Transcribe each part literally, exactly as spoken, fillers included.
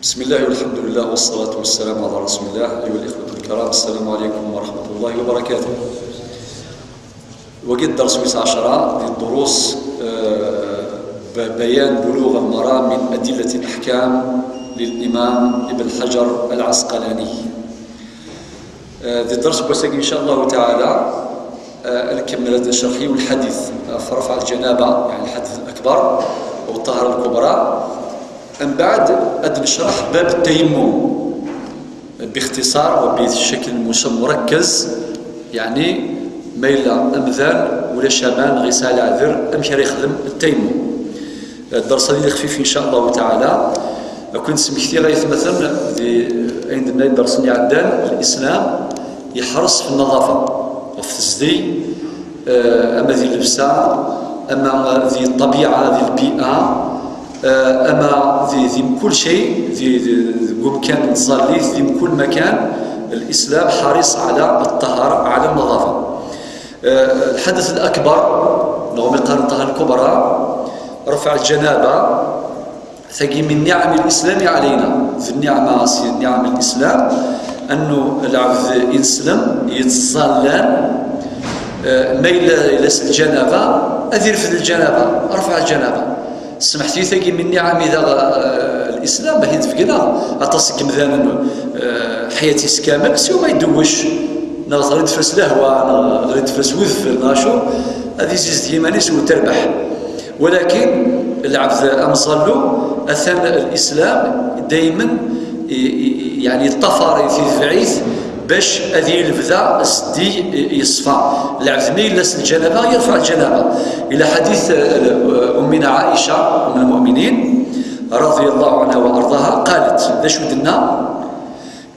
بسم الله والحمد لله والصلاة والسلام على رسول الله. أيها الإخوة الكرام، السلام عليكم ورحمة الله وبركاته. Wagi d dders wis ɛecṛa di ddurus, eh, b-, بيان بلوغ المرام من أدلة الأحكام للإمام ابن حجر العسقلاني. Eh, di dders n wass-agi, إن شاء الله تعالى, eh, ad nkemmel ad necreḥ yiwen lḥadit ɣef رفع الجنابة, يعني الحدث الأكبر, و الطهارة الكبرى. Mbeɛd ad necreḥ باب التيمم باختصار وبشكل مش-, مركز, يعني ma yella amdan ulac aman, neɣ yesɛa leɛder, amek ara yexdem التيمم. Dders-agi d lexfif, إن شاء الله تعالى. Ad ken-smektiɣ ay atmaten di ayen d-nenna di dders-nni iɛeddan, l'islam yeḥres ɣef النظافة, ɣef tezdeg, eh, ama di llebsa, ama di ṭṭabiɛa, di lbi'a, eh, ama di, di mkul cay, di, di, deg umkan n tẓallit, di mkul makan, l'islam حريص على الطهارة, على النظافة. Eh, الحدث الأكبر, neɣ umi qqaren الطهارة الكبرى, رفع الجنابة, tagi من نعم الإسلام علينا, d nniɛma si nniɛam l'islam, annu lɛebd ineslem, yettẓallan, eh, ma yella, yella s lǧanaba, ad irfed lǧanaba, رفع الجنابة. Smeḥ-iyi, tagi من نعم, eh, l'islam, ahi tebgel-aɣ aṭas n yemdanen, eh, ḥyat-is kamel, siwa ma idewwec, neɣ ɣer i d-tefres lehwa, neɣ ɣer i d-tefres wedfel, neɣ acu, ad izizdeg iman-is u terbeḥ. Walakin lɛebd amẓallu, atan l'islam daymen i, i, يعني yeṭṭafar-it, itbeɛ-it, bac ad yili lebda zeddig yeṣfa. Lɛebd mi yella s lǧanaba, يرفع الجنابة. Yella ḥadit, eh, أمنا عائشة, أم المؤمنين, رضي الله عنها وأرضاها, قالت, d acu d-tenna?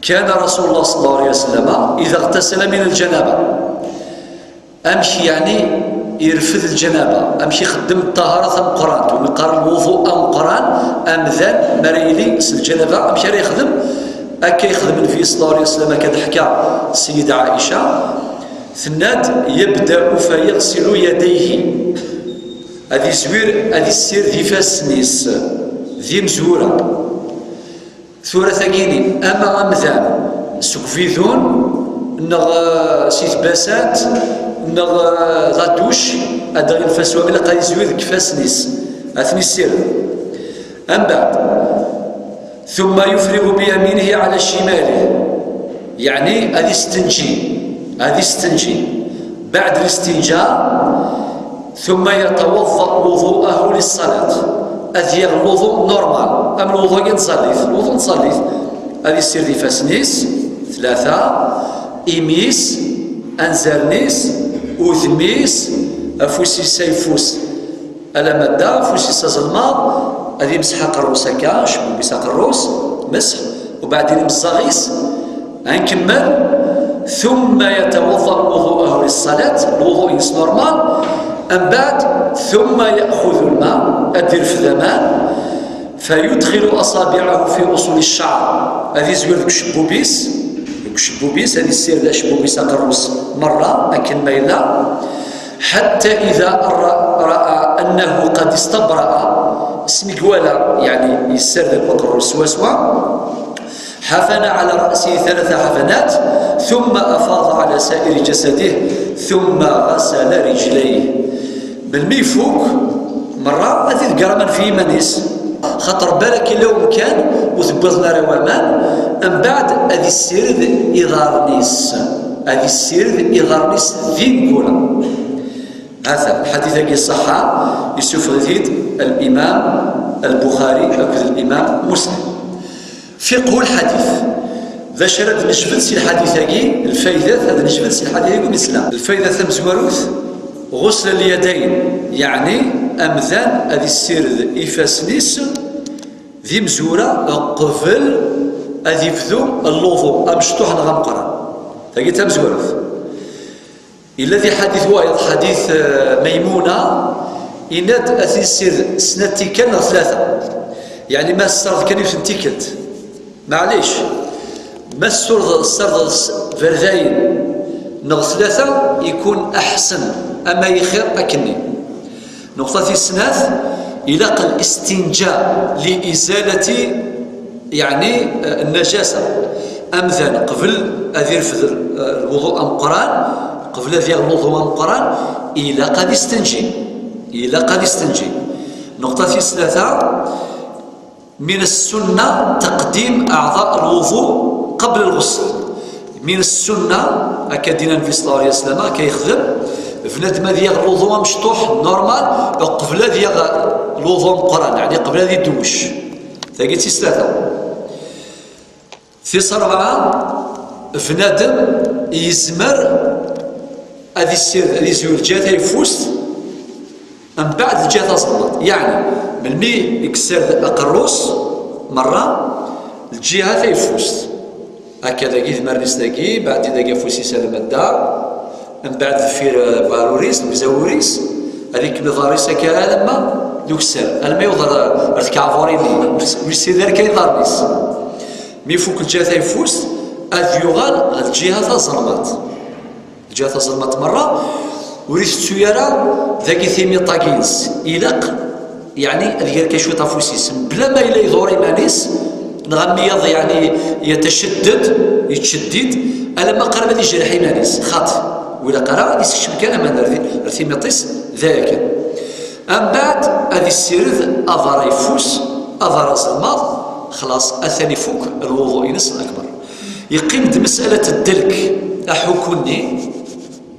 كان رسول الله صلى الله عليه وسلم إذا اغتسل من الجنابة. Amek, yeɛni, irfed lǧanaba, amek ixeddem ṭṭahara tameqqrant, win yeqqaren lwuḍu ameqqran, amdan, mi ara yili s lǧanaba, amek ara yexdem? Akka yexdem Nnbi صلى الله عليه وسلم, akka d-teḥka Ssida Ɛica, tenna-d: يبدأ فيغسل يديه. Ad izwir, ad issired ifassen-is d imezwura. Tura tagini, ama amdan seg ubidun, neɣ, eh, si tbasant, neɣ, eh, la douche, ad aɣ-inef aswam, ilaq ad izwir deg ifassen-is, ad ten-issired. Ambeɛd, ثم يفرغ بيمينه على شماله, yeɛni ad istenji, ad istenji. بعد الاستنجاء, ثم يتوضأ وضوءه للصلاة. Ad yaɣ lwuḍu normal, am lwuḍu-agi n tẓallit, lwuḍu n tẓallit. Ad issired ifassen-is, tlata, imi-s, anzaren-is, udem-is, afus-is, ayeffus alamma d da, afus-is azelmaḍ, ad imseḥ aqerru-s akka, acebbub-is aqerru-s, mesḥ, ubeɛdin imeẓẓaɣ-is, ad nkemmel, ثم يتوضأ وضوءه للصلاة, lwuḍu-ines normal, ambeɛd, ثم يأخذ الماء, ad irfed aman, فيدخل أصابعه في أصول الشعر, ad izwir deg ucebbub-is, deg ucebbub-is, ad issired acebbub-is aqerru-s merra, akken ma yella, حتى إذا رأى, رأى أنه قد استبرأ, asmi i iwala, yeɛni, yessared akk aqerru-s swaswa, حفن على رأسه ثلاث حفنات، ثم أفاض على سائر جسده، ثم غسل رجليه. Melmi ifuk merra, ad iḍegger aman f yiman-is, xaṭer balak illa umkan ur tewwiḍen ara waman, mbeɛd ad issired iḍarren-is, ad issired iḍarren-is d ineggura. Hata, lḥadit-agi ṣṣeḥḥa, yessufeɣ-it-id الإمام البخاري akked الإمام مسلم. فقه الحديث. D acu ara d-nejbed si lḥadit-agi, lfaydat ad nejbed si lḥadit-agi umi nesla. Lfayda tamezwarut, غسل اليدين, yeɛni amdan ad issired ifassen-is d imezwura qbel ad ibdu lluḍu amecṭuḥ neɣ ameqqran. Tagi d tamezwarut. Yella di ḥadit wayeḍ, ḥadit, eh, Maymuna, yenna-d ad t-issired snat tikkal neɣ tlata. Yeɛni ma tessardeḍ kan yiwet n tikkelt, maɛlic. Ma tessardeḍ, tessardeḍ s berdayen neɣ tlata, ikun aḥsen, ama ixir akkenni. Nuqṭa tis snat, ilaq الاستنجاء لإزالة Yeɛni, eh, nnajasa. Amdan, qbel ad irfed, eh, lwuḍu ameqqran, qbel ad yaɣ lwuḍu ameqqran, ilaq ad istenji. Ilaq ad istenji. Nnuqṭa tis tlata, min ssunna taqdim aɛḍa lwuḍu qbel lɣusl. Min ssunna, akka d-yenna Nnbi ṣella Llahu ɛalayhi wa sallam, akka yexdem, bnadem ad yaɣ lwuḍu amecṭuḥ, normal, qbel ad yaɣ lwuḍu ameqqran, yeɛni qbel ad idewwec. Tagi d tis tlata. Tis rebɛa, bnadem yezmer ad issired, ad izwi lǧiha tayeffust, mbeɛd lǧiha tazelmaḍt. Yeɛni, melmi i yessared aqerru-s merra, lǧiha tayeffust. Akka dagi, idmaren-is dagi, mbeɛd dagi afus-is alamma d da, mbeɛd deffir, eh, uɛrur-is, deg uzawur-is, ad ikemmel iḍarren-is akka alamma d ukessar, alamma yewweḍ ar, ar tkeɛburin-nni, ur yessirid ara kan iḍarren-is. Mi ifuk lǧiha tayeffust, ad yuɣal ɣer lǧiha tazelmaḍt. Lǧiha tazelmaḍt merra, ur itettu ara dagi timiṭ-agi-ines. Ilaq, yeɛni, ad yerka cwiṭ afus-is, mebla ma yella iḍur iman-is, neɣ am wiyaḍ, yeɛni, yetcedded, yettceddid, alamma qrib ad ijreḥ iman-is. Xaṭi, ur ilaq ara ad isekcem kan aman ar ti-, ar timiṭ-is, d aya kan. Ambeɛd, ad issired aḍar ayeffus, aḍar azelmaḍ, xlaṣ, atan ifuk lwuḍu-ines akbar. Yeqqim-d mas'alat ddelk, aḥukku-nni,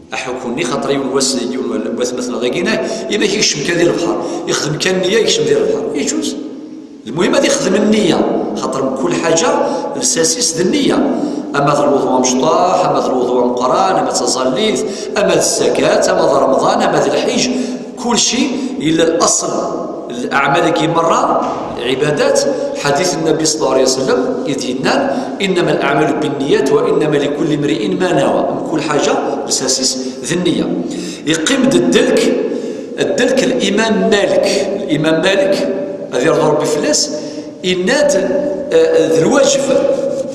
aḥukku-nni, xaṭer yiwen wass, yiwen watmaten dagi, ina, imi ikcem kan di lebḥer, ixdem kan nniya, ikcem di lebḥer. Yeǧuz. Lmuhim ad ixdem nniya, xaṭer mkul ḥaǧa lsas-is d nniya. Ama d lwuḍu amecṭuḥ, ama d lwuḍu ameqqran, ama d taẓallit, ama d zzakat, ama d remḍan, ama d lḥiǧ, kulci yella laṣel. Leɛmal-agi merra, lɛibadat, ḥadit Nnabi ṣella Llahu ɛalayhi wa sallam, i d-yennan, إنما الأعمال بالنيات وإنما لكل امرئ ما نوى. Mkul ḥaǧa, lsas-is d nniya. Yeqqim-d ddelk, ddelk Limam Malik. Limam Malik, ad irḍu Rebbi fell-as, yenna-d, eh, d lwaǧeb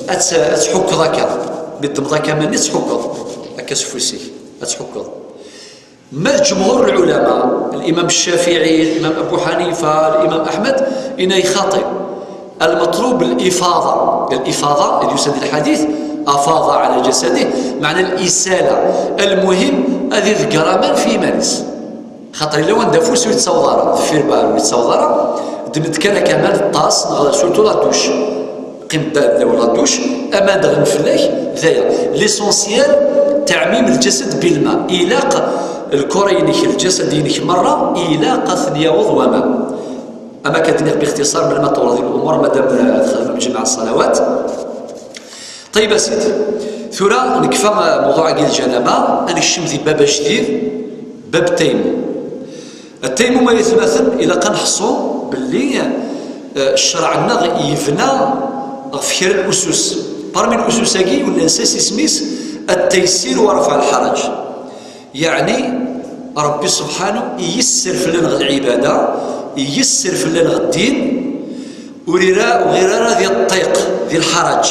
ad tt-, ad tḥukkeḍ akka. Mi d-temmḍ akka aman-nni, ad tḥukkeḍ akka s ufus-ik, ad tḥukkeḍ. Ma d jumhur lɛulama, Limam Ccafiɛi, Limam Abu Ḥanifa, Limam Aḥmed, ina ixaṭi. Lmeṭlub lifaḍa. Lifaḍa, i d-yusan di lḥadit, أفاض على جسده, meɛna lisala. Lmuhim, ad iḍegger aman f yiman-is. Xaṭer yella wanda afus ur yettaweḍ ara, deffir baɛd ur yettaweḍ ara, ddem-d kan akka aman, ṭṭas, neɣ surtout la douche. Qqim da, da la douche, aman d-ɣlen fell-ak, d aya. L'essentiel, teɛmim lǧasad bilma. Ilaq lkura-inek, lǧasad-inek merra, ilaq ad ten-yaweḍ waman. Ama akka d-nniɣ bixtiṣar, melmi ad tewreḍ i lumuṛ, madam, eh, txedmem lǧemɛa ṣṣalawat. Ṭeyyeb a sidi. Tura nekfa, eh, mewḍuɛ-agi n lǧanaba, ad nekcem di bab ajdid, bab taymum. Ttaymum ay atmaten, ilaq ad neḥṣu belli, eh, ccreɛ-nneɣ yebna ɣef kra n usus. Parmi lusus-agi, yella nsas isem-is at-taysir wa rafɛ al-ḥaraj. Yeɛni, Ṛebbi subḥanu iyesser fell-aneɣ lɛibada, iyesser fell-aneɣ ddin, ur ira-, ur ɣir ara ad iṭṭiq di lḥaraǧ.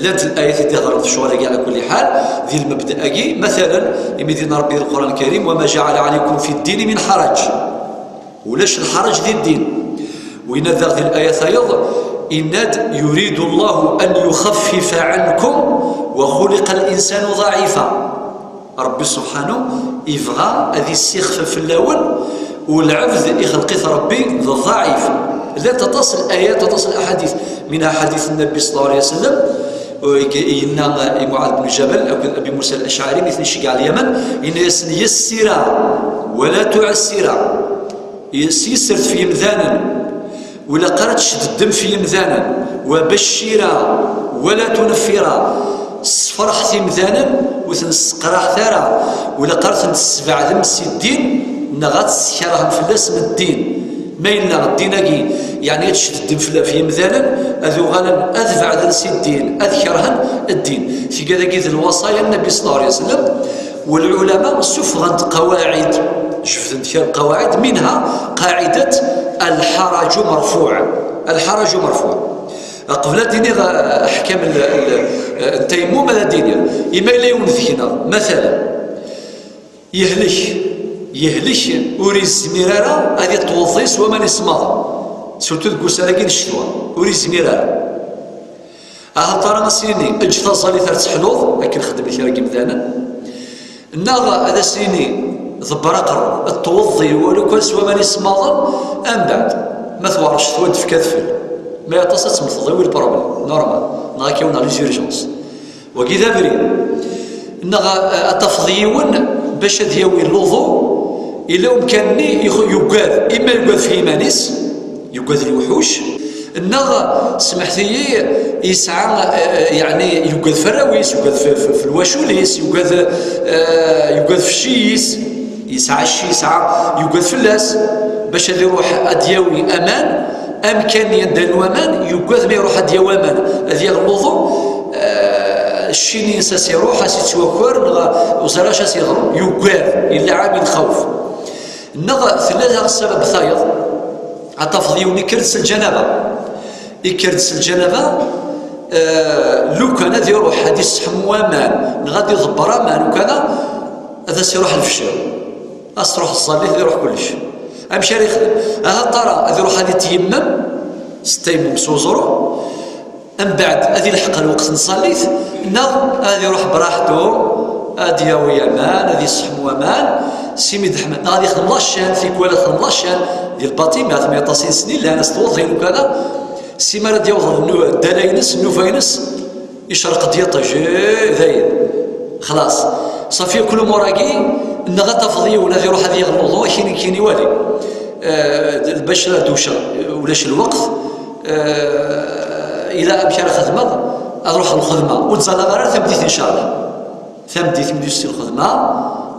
Llant layat i d-iḍerrun f ccɣel-agi, ɛla kulli ḥal, di lmebda-agi, matalan, imi d-yenna Ṛebbi di Lqur'an Lkarim, وما جعل عليكم في الدين من حرج. Ulac lḥaraǧ di ddin. Winna daɣ di layat-ayeḍ, yenna-d, يريد الله أن يخفف عنكم وخلق الإنسان ضعيفا. Ṛebbi subḥanu yebɣa ad issixfef fell-awen, u lɛebd ixleq-it Ṛebbi d ḍɛif. Llant aṭas n layat, aṭas n laḥadit, minha ḥadit Nnabi ṣella Llahu ɛalayhi wa sallam, yenna i Muɛad ben Ǧabal akked Abi Musa al-Acɛari mi ten-iceggeɛ Lyaman, yenna-yasen: يسرا ولا تعسرا. Yes-, yessert f yemdanen, ur ilaq ara ad tceddeddem f yemdanen. وبشرا ولا تنفرا. Sferḥet imdanen, ur ten-sseqraḥet ara. Ur ilaq ara ad ten-tessbeɛdem si ddin, neɣ ad teskerhem fell-asen ddin. Ma yella ddin-agi, yeɛni ad tceddeddem fell-, f yemdanen, ad uɣalen ad beɛden si ddin, ad kerhen ddin. Tigad-agi d lwaṣaya n Nnabi ṣella Llahu ɛalayhi wa sallam. Walɛulama ssufɣen-d qawaɛid, jebden-d kra n qawaɛid, minha qaɛidat الحرج مرفوع. الحرج مرفوع. Qbel ad d-iniɣ, eh, aḥkam n, n, n taymum, ad d-iniɣ, ima yella yiwen deg-neɣ, matalan, yehlek, yehlek, ur yezmir ara ad iṭweḍ s waman isemmaḍen. Surtout deg ussan-agi n ccetwa, ur yezmir ara. Ahat ara as-yini, eǧǧ taẓallit ar teḥluḍ, akken xedmen kra n yimdanen. Neɣ ad as-yini, ḍebber aqerru, ad tweḍḍi walu kan s waman isemmaḍen, ambeɛd, ma tewɛer ccetwa, ad d-tefk adfel. Ma aṭas ad temmteḍ, i wi le problème, normal. Neɣ ad k-yawen ɣer les urgences. Wagi d abrid. Neɣ, eh, ad tafeḍ yiwen bac ad yawi luḍu, ila umkan-nni yux-, yuggad, ima yuggad f yiman-is, yuggad lewḥuc, neɣ, smeḥt-iyi, yesɛa, eh, yeɛni yuggad f arraw-is, yuggad f, f, f lwacul-is, yuggad, eh, yuggad f cci-is, yesɛa cci, yesɛa, yuggad fell-as, bac ad iruḥ ad yawi aman, amkan yanda n waman, yuggad ma iruḥ ad yawi aman, ad yaɣ luḍu, eh, cci-nni-ines as iruḥ, as ittwaker, neɣ ur ẓriɣ acu as yeḍru, yuggad, illa ɛamil xawf. Neɣ tella daɣ ssabab tayeḍ, ad tafeḍ yiwen ikker-d s lǧanaba. Ikker-d s lǧanaba, eh, lukan ad iruḥ ad isseḥmu aman, neɣ ad iḍebber aman, ukana ad as-iruḥ lefcir. Ad s-truḥ tẓallit, ad iruḥ kullec. Amek ara yexdem? Aha tara, ad iruḥ ad iteyemmem s taymum s uẓru, mbeɛd ad ilḥeq lweqt n tẓallit, neɣ ad iruḥ braḥtu, ad yawi aman, ad yesseḥmu aman, simi d-ḥmed, neɣ ad yexdem laččan, tikwal ad xdem laččan, di lbaṭimat, mi aṭas insen illan, as tewḍin ukada, sima ara d-yaweḍ nnu-, ddala-ines, nnuba-ines, icreq-d yiṭij, eh, dayen. Xlaṣ. Ṣafi akk lumuṛ-agi, neɣ ad tafeḍ yiwen ad iruḥ ad yaɣ luḍu, akini, kini wali. Eh, bac ad duceɣ, ulac lweqt. Eh, ila amek ara xedmeɣ, ad ruḥeɣ lxedma. Ur ttẓallaɣ ara tameddit, incallah. Tameddit mi d-yusi lxedma,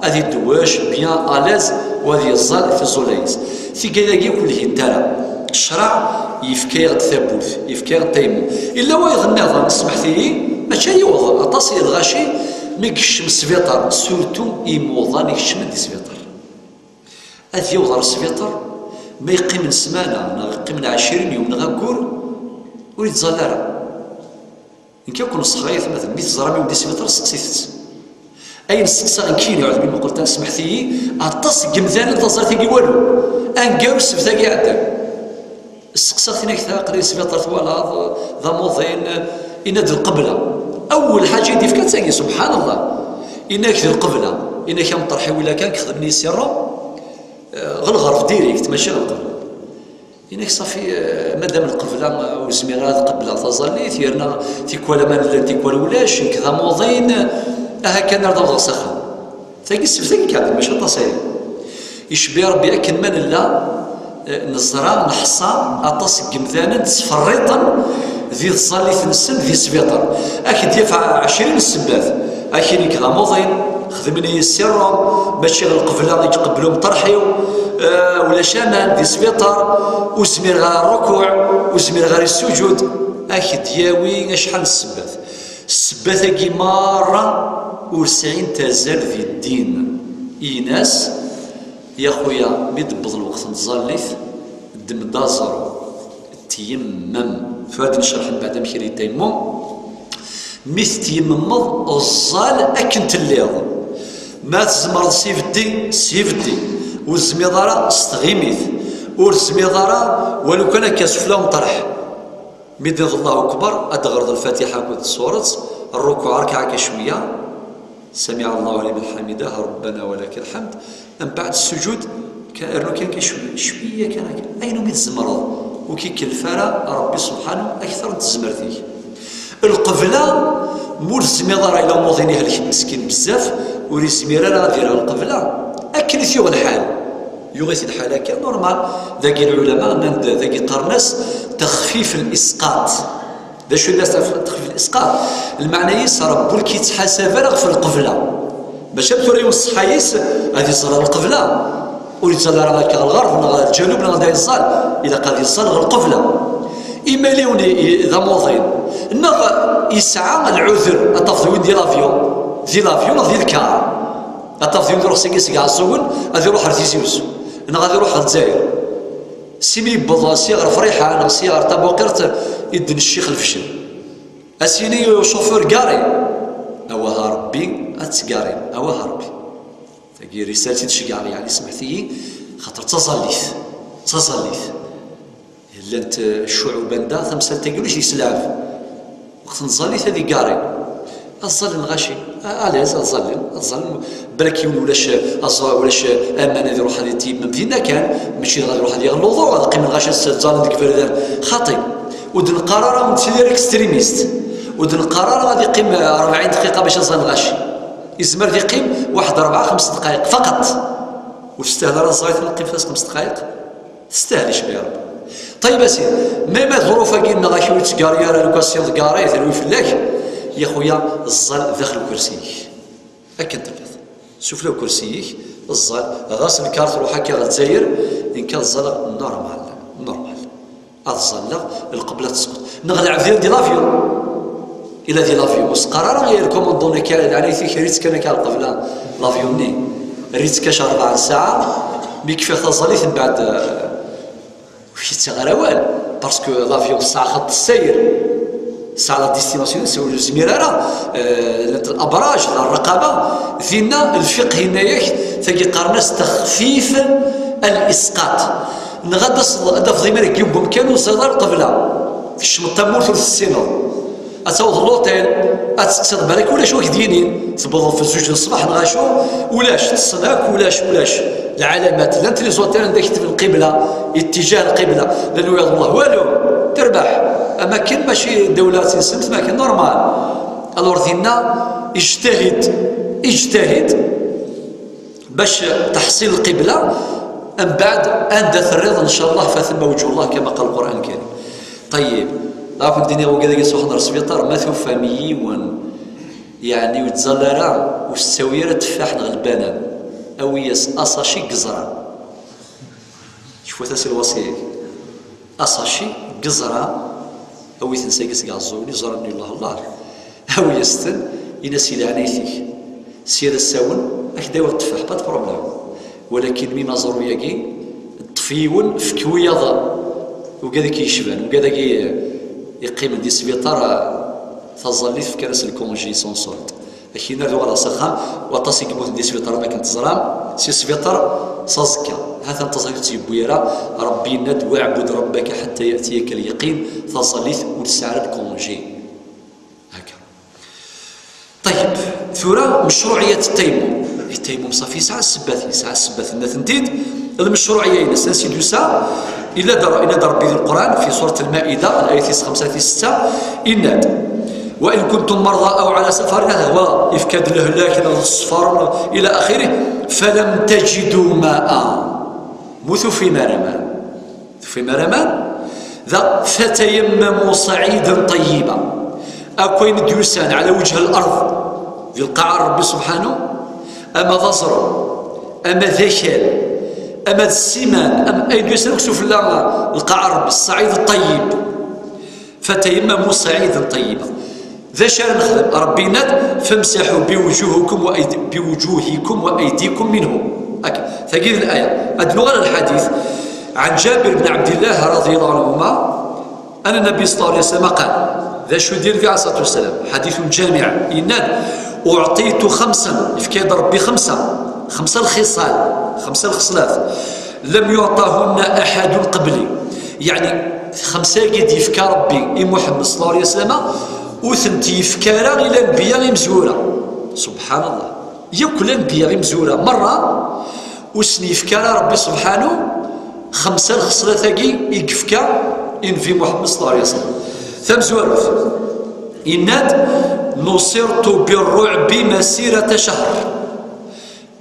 ad idewwec bien à l'aise, u ad yeẓẓal tiẓulla-ines. Tigad-agi ur lhint ara. Ccṛeɛ yefka-yaɣ-d tawwurt, yefka-yaɣ-d taymum. Illa wayeḍ nniḍen, smeḥt-iyi, mačči yiweḍ, aṭas i lɣaci mi yekcem sbiṭar, surtout imuḍan ikecmen di sbiṭar. Ad yaweḍ ɣer sbiṭar, ma yeqqimen ssmana, neɣ qqimen ɛecrin yum, neɣ aggur, ur yettẓalla ara. Nekk akk nṣeḥ ay atmaten, mi teẓram yiwen di sbiṭar, seqsit-tt. Ayen seqsaɣ nekkini, ɛud mi muqel tan, smeḥt-iyi, aṭas n yemdanen taẓallit-agi walu, angaru ssebt-agi iɛeddan. Seqsaɣ-t, inna-k, ta aql-i sbiṭar, twalaḍ, d amuḍin, inna-d lqebla. Awwel ḥaǧa i d-ifka d tagi, subḥan Allah. Inna-k d lqebla, inna-k a Meṭṭerḥi, wila kan, xedmen-iyi sirru, eh, ɣer lɣerb direct, mačči ɣer lqebla. Inna-k ṣafi, eh, madam lqebla, eh, ur zmireɣ ad qebleɣ taẓallit, yerna tikwal aman llan, tikwal ulac, nekk d amuḍin, aha kan ar d awḍeɣ s axxam. Tagi ssebt-agi kan, mačči aṭas aya. Icebbi Rebbi akken ma nella, eh, neẓra, neḥṣa aṭas n yemdanen ttferriṭen di tẓallit-nsen di sbiṭar. Ad k-d-yaf ɛecrin ssebbat. Akini nekk d amuḍin, xedmen-iyi sirru, mačči ɣer lqebla i iqebbel umeṭreḥ-iw, eh, ulac aman di sbiṭar, ur zmireɣ ara rrukuɛ, ur zmireɣ ara i ssuǧud. Ad k-d-yawi acḥal n ssebbat. Ssebbat-agi merra ur sɛint azal di ddin. Ines, ya xuya, mi d-wweḍ lweqt n tẓallit, ddem-d aẓru, teyemmem. Tura ad d-necreḥ mbeɛd amek ara yetayemmum. Mi tetyemmemeḍ, ẓẓal akken telliḍ. Ma tzemreḍ s ibeddi, s ibeddi. Ur tezmireḍ ara, s tɣimit. Ur tezmireḍ ara, walu kan akka sufella umeṭreḥ. Mi d-tiniḍ Allahu Akbar, ad d-teɣreḍ Lfatiḥa akked tsuret, rrukuɛ rkeɛ akka cwiya, سمع الله لمن حمده، ربنا ولك الحمد. Mbeɛd ssuǧud, ka-, rnu kan, kan cwi-, cwiya kan akka. Ayen umi tzemreḍ, ur k-ikellef ara Rebbi subḥanu akter n tezmert-ik. Lqebla, ma ur tezmireḍ ara, ila umuḍin ihelken meskin bezzaf, ur yezmir ara ad ireɣ lqebla. Akken i t-yuɣ lḥal. Yuɣ-it lḥal akka, normal. Dagi lɛulama nnan-d, dagi qqaren-as texfif lisqaṭ. D acu i d texfif lisqaṭ? Lmeɛna-is, Rebbi ur k-yettḥasab ara ɣef lqebla. Mačči am tura yiwen ṣṣeḥḥa-is ad iẓẓal ɣer lqebla. Ur yettẓalla ara akka ɣer lɣerb neɣ ɣer lǧanub neɣ anda yeẓẓal. Ilaq ad iẓẓal ɣer lqebla. Imaliwen i, i, d amuḍin. Neɣ yesɛa lɛuder, ad tafeḍ win di l'avion, di l'avion neɣ di lkar. Ad tafeḍ yiwen iruḥ sagi seg Iɛeẓẓugen, ad iruḥ ar Tizi Wezzu, neɣ ad iruḥ ɣer Lezzayer. Simi yewweḍ sya ɣer Friḥa, neɣ sya ɣer Tabuqirt, idden ccix lefcel. Ad s-yini ucufur gari. Awah a Rebbi, ad tgari. Awah a Rebbi. Tagi risalt i d-ceggɛeɣ, yeɛni smeḥt-iyi, xaṭer d taẓallit. D taẓallit. Llant ccuɛub anda tamsalt-agi ulac deg-s lɛeb. Waqt n tẓallit ad igarin. Ad ẓallen lɣaci. Alez, ad ẓallen, ad ẓallen. Balak yiwen ulac, aẓ-, ulac aman ad iruḥ ad iṭeyyeb. Dinna kan, mačči dɣa ad iruḥ ad yaɣ luḍu, ad qqimen lɣaci ad ẓallen deg iberdan. Xaṭi. Ur d-neqqar ara ur nettili ara extremist. Ur d-neqqar ara ad iqqim rebɛin dqiqa bac ad ẓallen lɣaci. Izmer ad iqqim waḥed rebɛa xems dqayeq faqat. Ur testahel ara tẓallit ad neqqim fas xems dqayeq. Testahel icba ya Rebbi. Ṭayeb a sidi, même ḍruf-agi-nneɣ ak ur yettgari ara, lukan s-, tgari terwi fell-ak, ya xuya, ẓẓal daxel ukersi-ik. Akken telliḍ. Sufella ukersi-ik, ẓẓal, ɣas nekk ar truḥ akka ɣer Lezzayer, nekk ad ẓẓaleɣ normal, normal. Ad ẓẓalleɣ, lqebla tesqeḍ. Neɣ lɛebd di l'avion. Ila di l'avion, ur s-qqar ara i lkumandun akka, leɛnayt-ik, err-itt kan akka lqebla, l'avion-nni. Err-itt kan rebɛa n ssaɛa, mi kfiɣ taẓallit, mbeɛd, eh, ur k-yettaɣ ara awal, parce que l'avion tesɛa xeṭṭ ssayr, tesɛa la destination, ur nezmir ara, eh, llant l'abraj, la rraqaba, dinna lfiqh yenna-yak, tagi qqaren-as texfif al-isqat. Neɣ ad d-taseḍ, ad d-tafeḍ iman-ik deg yiwen wemkan ur teẓriḍ ara lqebla. Tkecmeḍ tamurt ur tessineḍ. Ad tawḍeḍ l'hôtel, ad tetteḍ, balak ulac wa k-d-yinin. Tewwḍeḍ f zuǧ n ṣṣbeḥ neɣ acu, ulac, ṭṭsen akk, ulac, ulac. Lɛalamat, llant les hôtels anda ketben lqibla, ittijah lqibla. Llan wiyaḍ Allah, walu, terbeḥ. Am akken mačči dawla ad tt-nsemt, am akken normal. Alors dinna, ijtahid, ijtahid. Bac teḥṣil lqibla, mbeɛd anda terriḍ, ncallah, fa thamma wejhu Allah, kama qal Lqur'an Lkarim. Ṭayyeb, ad akent-d-iniɣ, wigad-agi sruḥen ɣer sbiṭar, ma tufam yiwen, yeɛni ur yettẓalla ara, ur tettawi ara tteffaḥ neɣ lbanan, awi-yas asaci n yeẓran. Kfut-as i lwasi-agi. Asaci n yeẓra, awi-ten sagi seg Ɛeẓẓugen, iẓra-nni, Allah, Allah. Awi-yas-ten, in-as i leɛnayt-ik. Sya d asawen, ad k-d-awiɣ tteffaḥ, pas de problème. Walakin mi maẓru-yagi, ṭṭef yiwen, efk wiyaḍ, ugad-agi yecban, ugad-agi yeqqimen di sbiṭar, taẓallit, fkan-as lkunji sans solde. Akin ad uɣaleɣ s axxam, waṭas i yemmuten di sbiṭar, am akken teẓram, si sbiṭar s aẓekka. Ha-t-an taẓallit ur tt-yewwi ara, Rebbi yenna-d: "Wa'bud rabbaka hatta ya'tiyaka al-yaqin", taẓallit ur tesɛi ara lkunji. Akka. Ṭayyeb, tura mecruɛiyat ttaymum. Ttaymum ṣafi yesɛa ssebbat, yesɛa ssebbat, nna-tent-id, lmecruɛiyya-ines, ansi d-yusa, illa-d, illa-d Rebbi di Lqur'an, fi surat Lmaida, layat tis xemsa, tis setta, inna-d: "Wa in kuntum marḍa aw ala safarin", hada huwa, ifka-d lehlak, neɣ ṣṣfar, ila axirih, "falam tajidu ma'a", mu tufim ara aman. Tufim ara aman? Da, "fatayammamu sa'idan tayyiba", akk ayen d-yusan ala wejh al-ard, di lqaɛa n Rebbi subḥanu, ama d aẓru, ama d akal, ama d ssiman, am ayen d-yusan akk sufella lqaɛa n Rebbi, ṣṣaɛid ṭayyib. "Fatayammamu sa'idan tayyiba." D acu ara nexdem? Rebbi yenna-d: "Famsaḥu biwujuhikum wa aydi-, biwujuhikum wa aydikum minhu." Akka, tagi d laya. Ad nuɣal ɣer lḥadit. Ɛan Ǧabir ben Ɛebdillah radiyallahu anhuma, anna Nnabi sallallahu alayhi wa sallam qal, d acu i d-yenna Nnbi alayhi ṣṣalatu wa ssalam, ḥaditun ǧamiɛ, yenna-d: "Uɛṭitu xamsan", yefka-d Rebbi xemsa, xemsa lxisal, xemsa lxeslat, "lam yuɛṭahunna aḥadun qabli", yeɛni xemsa-agi d-yefka Rebbi i Muḥemmed sallallahu alayhi wa sallam, ur tent-yefka ara i lanbiya imezwura. Subḥanallah. Yakk lanbiya imezwura merra, ur sen-yefka ara Rebbi subḥanu xemsa lxeslat-agi i yefka i Nnbi Muḥemmed sallallahu alayhi wa sallam. Tamezwarut, yenna-d: "Nuṣirtu birruɛbi masirata cahr."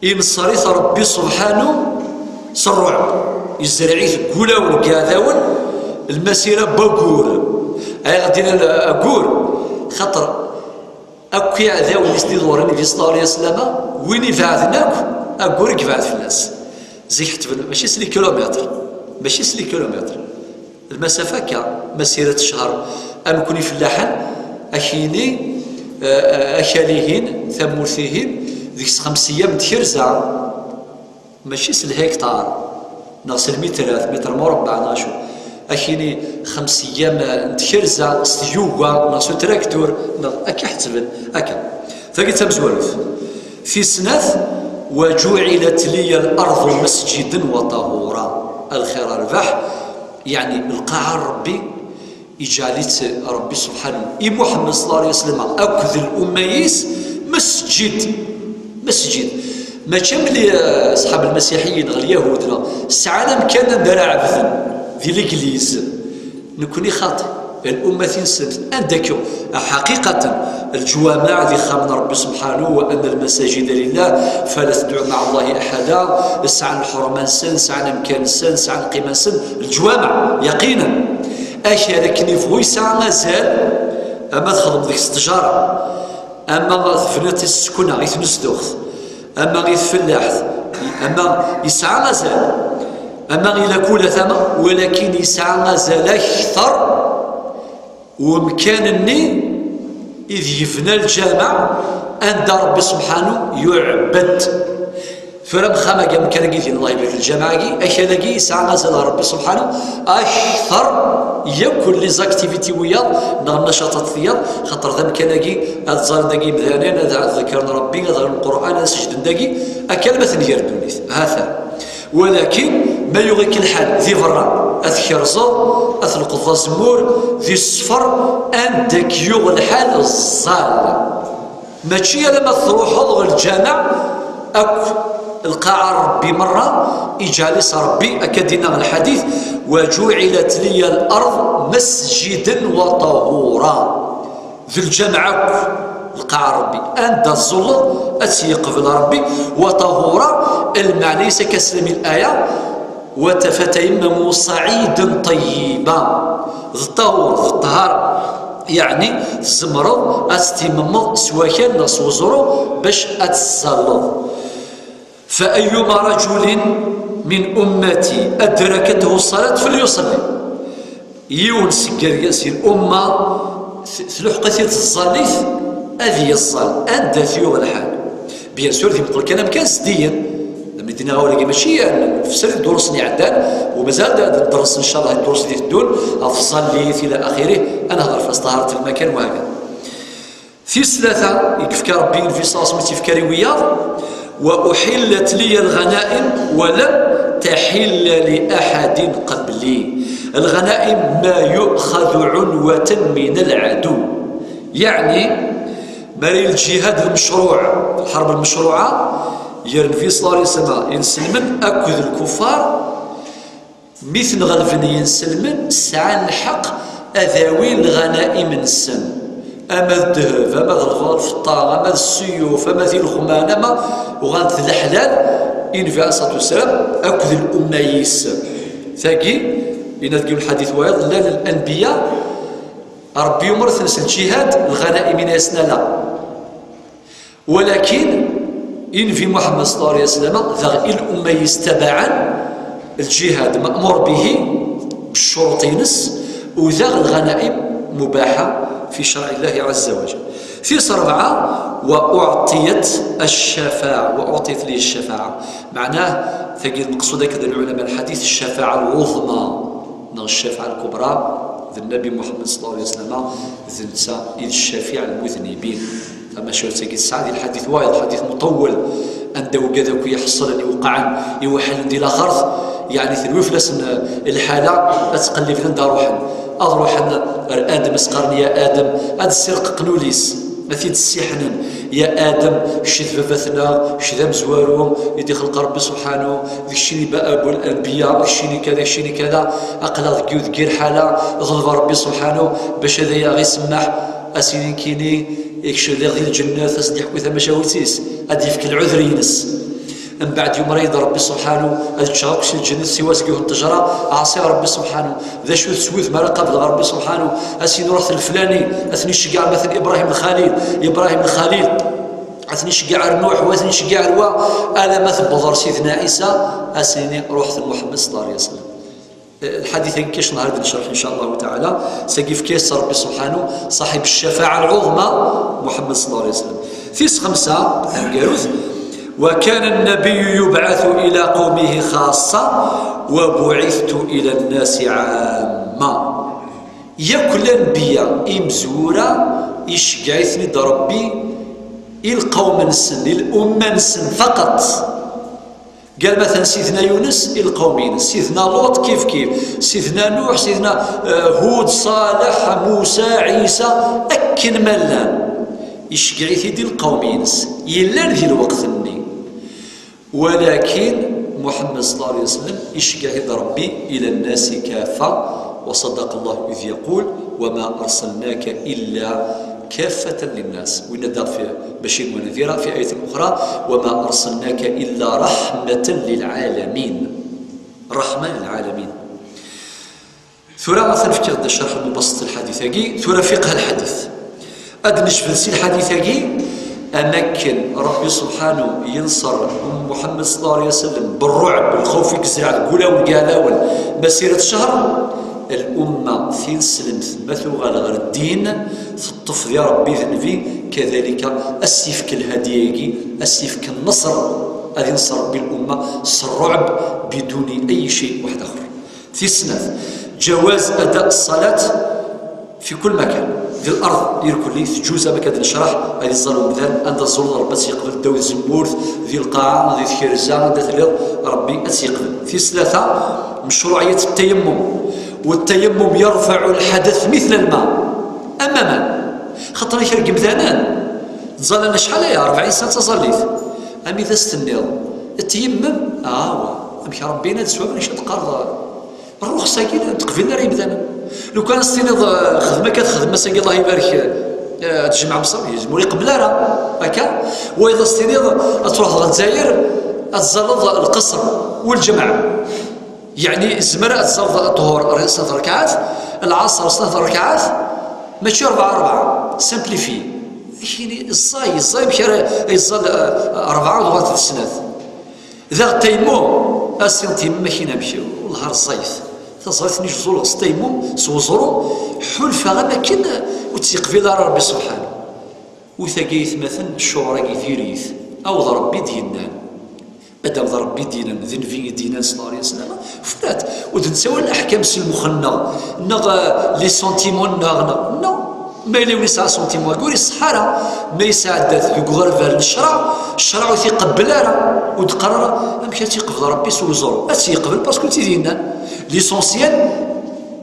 Inṣer-it Rebbi subḥanu s rruɛb. Yezreɛ-it deg wulawen n yiɛdawen, lmasira n waggur. Ayɣer d-yenna aggur? Xaṭer akk iɛdawen i s-d-iḍuren Nnbi sallallahu alayhi wa sallam, win ibeɛden akk, aggur i yebɛed fell-as. Zik ḥetben, mačči s les kilomètres, mačči s les kilomètres. Lmasafa akka, masira n ccher, am nekni ifellaḥen, ak-yini, eh, eh, akal-ihin, tamurt-ihin, deg-s xems eyyam n tkerza. Mačči s lhektar, neɣ s lmitrat, mitr murabbeɛ, neɣ acu. Ak-yini xems eyyam n tkerza s tyuga, neɣ s utraktur, neɣ akka ḥettben, akka. Tagi d tamezwarut. Tis snat, "Wa juɛilat liya al-arḍu masjidan wa tahura." A lxir, a rrbeḥ, Yeɛni lqaɛa n Ṛebbi, iǧɛel-itt Ṛebbi subḥanahu i Muḥemmed ṣalla Llahu ɛalayhi wa sallam akked lumma-is masǧid. Masǧid. Mačči am li, eh, ṣḥab lmasiḥiyin ɣer lyahud, la, sɛan amkan anda ara ɛebden, di legliz. Nekni xaṭi, lumma-nsen, anda akka? Ḥaqiqatan, lǧuwameɛ d ixxamen n Ṛebbi subḥanahu, wa anna lmasajida lillah, fala tadɛu maɛa Llahi aḥada, sɛan lḥurma-nsen, sɛan amkan-nsen, sɛan lqima-nsen, lǧuwameɛ, yaqinan. Akal akken yebɣu yesɛa azal, ama txedmeḍ deg-s ttjara, ama tebniḍ i tsekna, i tnezduɣt, ama i tfellaḥt, ama yesɛa azal, ama i lakula tama, walakin yesɛa azal akter umkan-nni ideg yebna lǧameɛ, anda Ṛebbi subḥanahu yuɛbed. Tura mxam-agi amkan-agi din, Allah ibarik, lǧameɛ-agi, akal-agi yesɛa azal ɣer Ṛebbi subḥanahu akter yakk les activités wiyaḍ neɣ nnacaṭat tiyaḍ, xaṭer d amkan-agi ad ẓren dagi imdanen, ad ḍekkren Ṛebbi, ad ɣren Lqur'an, ad seǧden dagi, akka alma tenger ddunit. Hata. Walakin ma yuɣ-ik lḥal di berra, ad tkerzeḍ, ad tleqḍeḍ azemmur, di ssfer, anda k-yuɣ lḥal ẓẓal. Mačči alamma truḥeḍ ɣer lǧameɛ akk lqaɛa n Ṛebbi merra, iǧɛel-itt Ṛebbi, akka d-yenna lḥadit: "Wa ǧuɛilat liya l-ard masǧidan wa ṭahura." D lǧameɛ akk, lqaɛa n Ṛebbi, anda tẓulleḍ ad tt-yeqbel Ṛebbi, wa ṭahura, lmeɛna-is akka slami laya, wa tafataymmamu saɛidan ṭayyiba, d ṭahur, d ṭṭhara, yeɛni tzemreḍ ad tettimmeḍ s wakal neɣ s weẓru bac ad tẓalleḍ. فأيما رجل من أمتي أدركته الصلاة فليصلي. Yiwen seg yergazi n umma, t-, tluḥeq-it-id tẓallit, ad yeẓẓal anda t-yuɣ lḥal. Bien sûr, di meqqel kan amkan zeddigen. Lami d-nniɣ awal-agi mačči, nefser i ddurus-nni iɛeddan, u mazal ad, ad nders, ncallah, ddurus di teddun, ɣef tẓallit, ila axirih, ad nehder ɣef ṭaharat lmakan, wa hakada. Tis tlata i yefka Ṛebbi i Nnbi ṣalla Llahu ɛalayhi wa sallam, i tt-yefka i wiyaḍ: "Wa uḥillat liya lɣanaim wa lam taḥilla li aḥadin qabli." Lɣanaim ma yuxadu ɛunwatan min lɛadu. Yeɛni, ma ara yili lǧihad lmecruɛ, lḥerb lmecruɛa, gar Nnbi ṣalla Llahu ɛalayhi wa sallam, inselmen akked lkuffar, mi ten-ɣelben yinselmen, sɛan lḥeqq ad awin lɣanaim-nsen, ama d ddheb, ama d lfeṭṭa, ama d ssuyuf, ama d ilexman, ama uɣalent d leḥlal i Nnbi ɛalayhi ṣṣalatu wassalam akked lumma-is. Tagi, yenna deg yiwen lḥadit wayeḍ, llan lanbiya, Ṛebbi yumer-iten s lǧihad, lɣanaim-ines ala. Walakin, i Nnbi Muḥemmed ṣalla Llahu ɛalayhi wa sallam, daɣ i lumma-is tabaɛen, lǧihad ma'mur bihi, bccuruṭ-ines, u daɣ lɣanaim mubaḥa fi ccreɛ Llahi ɛazza wa jal. Tis ṛebɛa, wa uɛṭiyat ccafaɛa, wa uɛṭiyat liya ccafaɛa. Meɛnah, tagi d lmeqsud akked lɛulama n lḥadit, ccafaɛa lɛuḍma, neɣ ccafaɛa lkubra, d Nnbi Muḥemmed ṣalla Llahu ɛalayhi wa sallam, d netta i d ccafiɛ lmuznibin. Tamacahut-agi tesɛa di lḥadit wayeḍ, lḥadit muṭewwel, anda wigad akk iḥeṣlen, iweqɛen, iweḥlen di laxert, yeɛni telwi fell-asen, eh, lḥala, ad ttqelliben anda ruḥen. Ad ruḥen ar Adem, ad s-qqaren: "Ya Adem", ad ssirqeqen ul-is, ad t-id-ssiḥnen: "Ya Adem, kečč d baba-tneɣ, kečč d amezwaru i d-ixleq Ṛebbi subḥanu, d keččini ba abu l-anbiya, d keččini kada, keččini kada, aql-aɣ deg yiwet deg lḥala, ḍelbeɣ Ṛebbi subḥanu bac ad ay-aɣ-isemmeḥ." Ad s-yini nekkini, kečč d iɣ di lǧennet, ad s-d-yeḥku tamacahut-is, ad d-yefk lɛudr-ines. Mbeɛd yumer-iyi-d Ṛebbi subḥanu ad ččeɣ akk si lǧennet siwa seg yiwet n ṭṭejra, ɛṣiɣ Ṛebbi subḥanu. D acu teswiḍ mi ara qableɣ Ṛebbi subḥanu? Ad s-yini: "Ruḥ leflani", ad ten-iceggeɛ ar ma ten Ibṛahim Lxalil, Ibṛahim Lxalil, ad ten-iceggeɛ ar Nuḥ, wa ad ten-iceggeɛ ar wa, alamma tewweḍ ar Sidna Ɛisa, ad s-yini: "Ruḥ ten Muḥemmed ṣalla Llahu ɛalayhi wa sallam." Lḥadit-agi kan cenher ad necreḥ, in ca Llahu taɛala, sagi yefka-yas Ṛebbi subḥanu, ṣaḥib ccafaɛa lɛuḍma, Muḥemmed ṣalla Llahu ɛalayhi wa sallam. Tis xemsa, taneggarut: "Wa kana nnabiyyu yubɛathu ila qawmihi xaṣṣa, wa buɛithtu ila nnasi ɛamma." Yakk lanbiya, imezwura, iceggeɛ-iten-id Ṛebbi i lqawm-nsen, i lumma-nsen faqat. Gar matan Sidna Yunes i lqawm-ines, Sidna Luṭ kif kif, Sidna Nuḥ, Sidna, eh, Hud, Ṣaleḥ, Musa, Ɛisa, akken ma llan. Iceggeɛ-it-id i lqawm-ines, yellan di lweqt-nni. Walakin Muḥemmed ṣalla Llahu ɛalayhi wasallam iceggeɛ-it-id Ṛebbi ila nnasi kaffa, wa ṣaddaqa Llahu idh yaqul, wa ma arsalnaka illa kaffatan linnas. Winna daɣ fi Bacir wa Nadira, fi ayatin uxra, wa ma arsalnaka illa raḥmatan lil ɛalamin. Raḥma lil ɛalamin. Tura ad ten-fkiɣ-d ccerḥ mubassat n lḥadit-agi, tura fiqh lḥadit. Ad d-necbed si lḥadit-agi am akken Ṛebbi subḥanu yenṣer Muḥemmed ṣalla Llahu ɛalayhi wasallam berruɛb, lxawf i yezreɛ deg wulawen n yiɛdawen, masirat ccher, lumma tineslemt ma tuɣal ɣer ddin, teṭṭef di Ṛebbi d Nnbi, kadalika ad s-yefk lhadi-agi, ad s-yefk nneṣr, ad yenṣer Ṛebbi lumma s rruɛb, biduni ay cay waḥed axer. Tis snat, jawaz ada ṣṣalat fi kul makan, di lard irkelli, tǧuz am akka d-necraḥ, ad iẓẓal umdan, anda tzulleḍ Ṛebbi ad tt-yeqbel, ddaw tzemmurt, di lqaɛa, di tkerza, anda telliḍ, Ṛebbi ad tt-yeqbel. Tis tlata, mecruɛiyat ttayammum, u ttayammum yerfaɛu lḥadat mitla lma, am aman. Xaṭer kra n yimdanen ttẓallan acḥal aya, rebɛin sna d taẓallit. Ami d as-tenniḍ, ttayammum, awa, amek Ṛebbi yenna-d s waman, acu ad teqqareḍ? Rruxsa-agi ur teqbil ara imdanen. Lukan ad s-tiniḍ, eh, xdem akka, texdem ass-agi, Allah ibarek, eh, ad tjemɛem ṣṣaw, yezmer ur iqebbel ara. Akka, wayeḍ ad s-tiniḍ ad truḥeḍ ɣer Lezzayer, ad tẓalleḍ lqesr u lǧemɛa. Yeɛni, tzemreḍ ad tẓalleḍ ṭṭhur snat rrekɛat, lɛaṣer snat rrekɛat, mačči rebɛa rebɛa, simplifié. Akini, ẓẓay, ẓẓay, amek ara yeẓẓal, eh, rebɛa, tuɣal d snat? Daɣ ttayammum, ad s-tiniḍ ttayammum-agi amek, wellah ẓẓayet. Taẓallit-nni tzulleḍ s ttayammum, s weẓru, ḥulfaɣ am akken ur tt-yeqbil ara Ṛebbi subḥanu. U tagi, aytmaten, ccɣel-agi diri-t. Aweḍ Ṛebbi i d-yennan. Madam d Ṛebbi i d-yennan, d Nnbi i d-yennan, ṣalla Llahu ɛalayhi wasallam, flat. Ur d-nettawi ara leḥkam s lmux-nneɣ, neɣ, eh, les sentiments-nneɣ, neɣ, non. Ma yella win yesɛa sentiment-agi ur iṣeḥḥa ara, ma yesɛedda-t deg uɣerbal n ccreɛ, ccreɛ ur t-iqebbel ara, ur d-qqar ara amek ad tt-yeqbel Ṛebbi s weẓru. Ad tt-yeqbel parce que d tid yennan. L'essentiel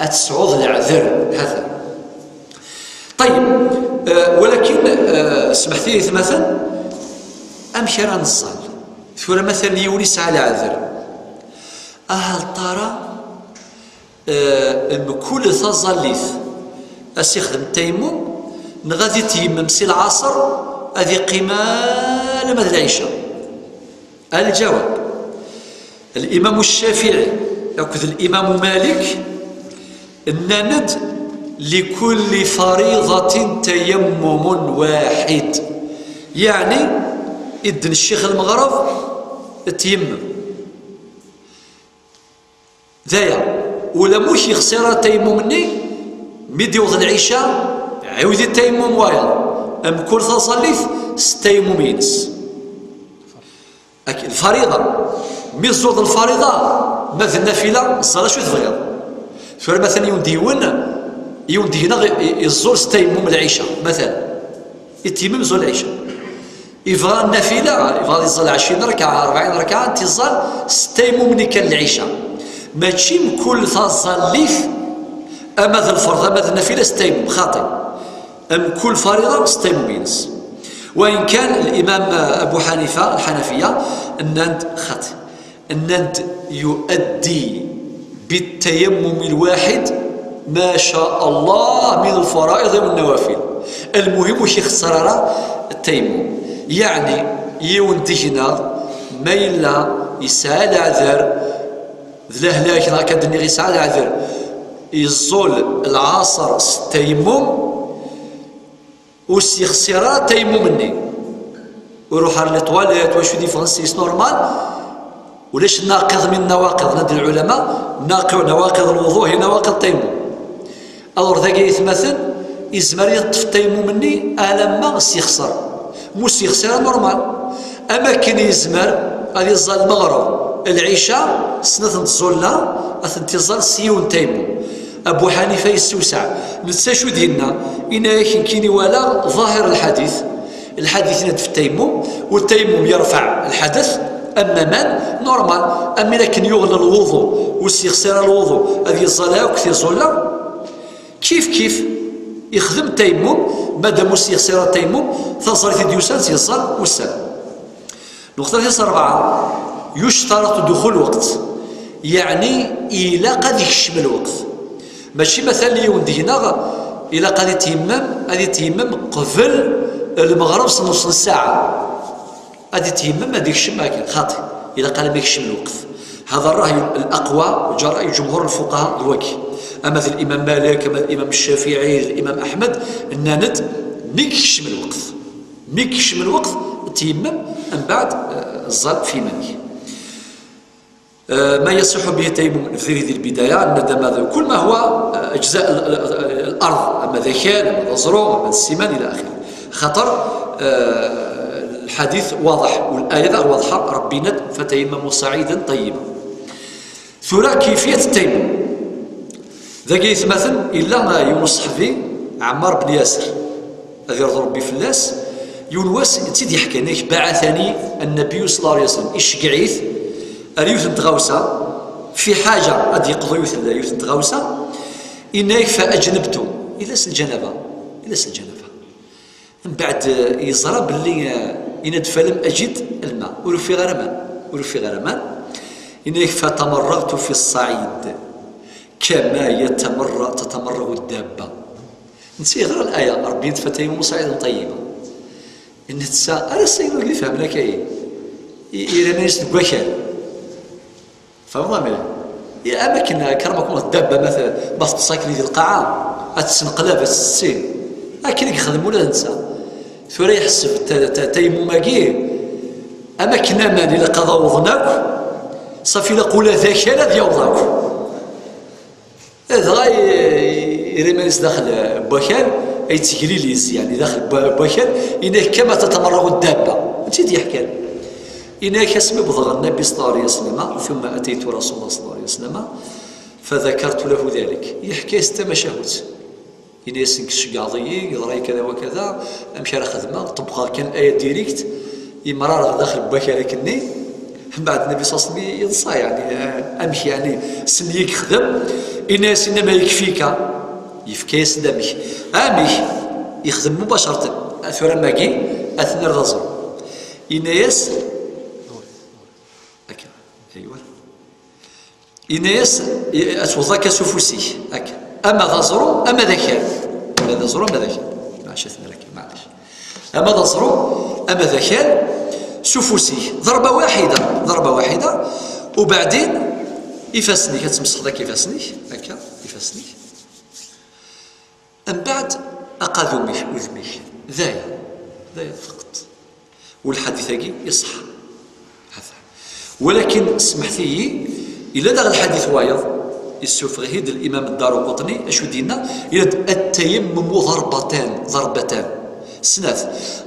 ad tesɛuḍ leɛder, hata. Ṭeyyeb, eh, walakin, eh, smeḥt-iyi aytmaten, amek ara neẓẓal? Tura matalan yiwen yesɛa leɛder, aha ṭṭara, eh, mkul taẓallit ad s-ixdem ttayammum, neɣ ad ittayammem si lɛaṣer, ad iqqim alamma d lɛica? Aljawab, Limamu Ccafiɛi akked Limamu Malik nnan-d: لكل فريضة تيمم واحد. Yeɛni, idden ccix lmeɣreb, ttayammum. D aya, ula ma ur k-yexṣi ara ttayammum-nni, mi d-iwweḍ lɛica, ɛiwed-it ttayammum wayeḍ, mkul taẓallit s ttayammum-ines. Ak-, lfariḍa, mi tẓuleḍ lfariḍa, ma d nnafila, ẓẓal acu tebɣiḍ. Tura matalan yiwen d yiwen, yiwen deg-neɣ i-, i-, iẓẓul s ttayammum lɛica, matalan. Ittayammum iẓẓul lɛica. Ibɣa nnafila, ibɣa ad iẓẓal ɛecrin rkaɛa, rebɛin rkaɛa, ad t-iẓẓal s ttayammum-nni kan lɛica. Mačči mkul taẓallit, ama d lferḍ, ama d nnafila, s ttayammum, xaṭi. Mkul fariḍa s ttayammum-ines. Wayen kan, Limam Abu Ḥanifa, Lḥanafiya, nnan-d xaṭi. Nnan-d: يؤدي بالتيمم الواحد ما شاء الله من الفرائض والنوافل. Lmuhim, ur k-ixeṣṣer ara ttayammum. Yeɛni, yiwen deg-neɣ, ma yella yesɛa leɛder, d lehlak, neɣ akka d-nniɣ, yesɛa leɛder, yeẓẓul lɛaṣer s ttayammum, ur s-yexṣir ara ttayammum-nni. Ur iruḥ ara les toilettes, wacu d-yeffɣen seg-s normal. Ulac naqiḍ min nawaqiḍ, nnan-d lɛulama, naqi-, nawaqiḍ lwuḍu hi nawaqiḍ ttayammum. Alors, dagi aytmaten, izmer yeṭṭef ttayammum-nni alamma s-yexṣer. Ma ur s-yexṣir ara normal. Am akken yezmer ad iẓẓal lmeɣreb, lɛica, snat n tẓulla, ad tent-iẓẓal s yiwen ttayammum. Abu Ḥanifa yessewseɛ. Netta acu d-yenna? Yenna-yak: nekkini walaɣ ḍahir lḥadit. Lḥadit yenna-d f ttayammum, u ttayammum yerfaɛ lḥadat. Am aman, normal, am win akken yuɣen lwuḍu, ur s-yexsi ara lwuḍu, ad yeẓẓal akk tiẓulla, kif kif, ixdem tayammum, madam ur s-yexsi ara tayammum, taẓallit i d-yusan s yeẓẓal ussan. Nnuqta tis rebɛa, yuctarat duxul lweqt, yeɛni ilaq ad ikcem lweqt. Mačči ma tali yiwen deg-neɣ, ilaq ad iteyemmem, ad iteyemmem qbel lmeɣreb s nus n ssaɛa. Ad iteyemmem, ad ikcem akken, xaṭi, ilaq almi ikcem lweqt. هذا الرأي الأقوى وجاء رأي جمهور الفقهاء d wagi. Ama d Imam Malik, ama d Imam Ccafiɛi, d Imam Aḥmed, nnan-d mi ikcem lweqt. Mi ikcem lweqt, teyemmem, mbeɛd, eh, ẓẓal f yiman-ik. Eh, ما يصح به التيمم, nefdir di lbidaya, nnan-d ama d كل ما هو, eh, أجزاء ال-, ال-, ال-, الأرض, ama d akal, ama d aẓru, ama d ssiman, إلى آخره. Xaṭer, eh, lḥadit waḍeḥ, u laya daɣ waḍḥa, Ṛebbi yenna-d: فتيمموا صعيدا طيبا. Tura kayfiyat tayammum. Dagi aytmaten, yella yiwen uṣeḥbi, Ɛemmar ben Yasir, ad irḍu Ṛebbi fell-as, yiwen wass i tt-id-yeḥkan, yenna-k: بعثني النبي صلى الله عليه وسلم, iceggeɛ-it ar yiwet n tɣawsa, في حاجة, ad d-yeqḍu yiwet n, yiwet n tɣawsa, yenna-k: فأجنبت, ila s lǧanaba, ila s lǧanaba. Mbeɛd, eh, yeẓra belli, eh, yenna-d: فلم أجد الماء, ur ufiɣ ara aman, ur ufiɣ ara aman. Yenna-k: فتمرغت في الصعيد كما يتمرغ, تتمرغ الدابة. Netta yeɣra laya, Ṛebbi yenna-d: فتيمموا صعيدا طيبا. Netta ar ass-a yella ur yefhim ara akka, i, i, yerra iman-is deg wakal. Tfehmeḍ amek? Ya, am akken, eh, كرمكم الله, dabba ma t-, ma teṭṭes akken di lqaɛa, ad tessenqlab, ad tetti. Akken i yexdem ula d netta. Tura yeḥseb ta-, ta-, tayammum-agi, am akken aman ilaq ad awḍen akk, ṣafi ilaq ula d akal ad yaweḍ akk. Eh, dɣa i-, i-, yerra iman-is daxel, eh, n wakal, ay yettegliliz, yeɛni daxel n wa-, n wakal, yenna-k: كما تتمرغ الدابة. Mačči d-yeḥkan. Yenna-k: asmi wwḍeɣ Nnabi صلى الله عليه وسلم, ثم أتيت رسول الله صلى الله عليه وسلم، فذكرت له ذلك. Yeḥka-yas tamacahut. Yenna-yas: nekk tceggɛeḍ-iyi, yeḍra-yi kada wa kada, amek ara xedmeɣ? Ṭebbqeɣ kan aya direct, imrareɣ daxel n wakal akkenni. Mbeɛd Nnabi صلى الله عليه وسلم yeḍsa, yeɛni, eh, amek, yeɛni, s nnig yexdem, yenna-yas: إنما يكفيك, yefka-yas-d amek. Amek? Yexdem mubaceratan. Tura magi, ad t-nerr d aẓru. Yenna-yas, akka, aywa. Yenna-yas, i-, ad tewwḍeḍ akka s ufus-ik, akka. Ama d aẓru, ama d akal. Ama d aẓru, ama d akal. Maɛac, ad t-nerr akka, maɛlic. Ama d aẓru, ama d akal, s ufus-ik. ضربة واحدة, ضربة واحدة. Ubeɛdin, ifassen-ik, ad tmesxeḍ akka ifassen-ik, akka, ifassen-ik. Mbeɛd, aqadum-ik, udem-ik. D aya, d aya faqeṭ. U lḥadit-agi iṣeḥḥa. Hata. Walakin, smeḥt-iyi, yella daɣ lḥadit wayeḍ, yessufeɣ-it-id Limam Ddaruqutni, acu d-yenna? Yenna-d: التيمم ضربتان, ضربتان. Snat.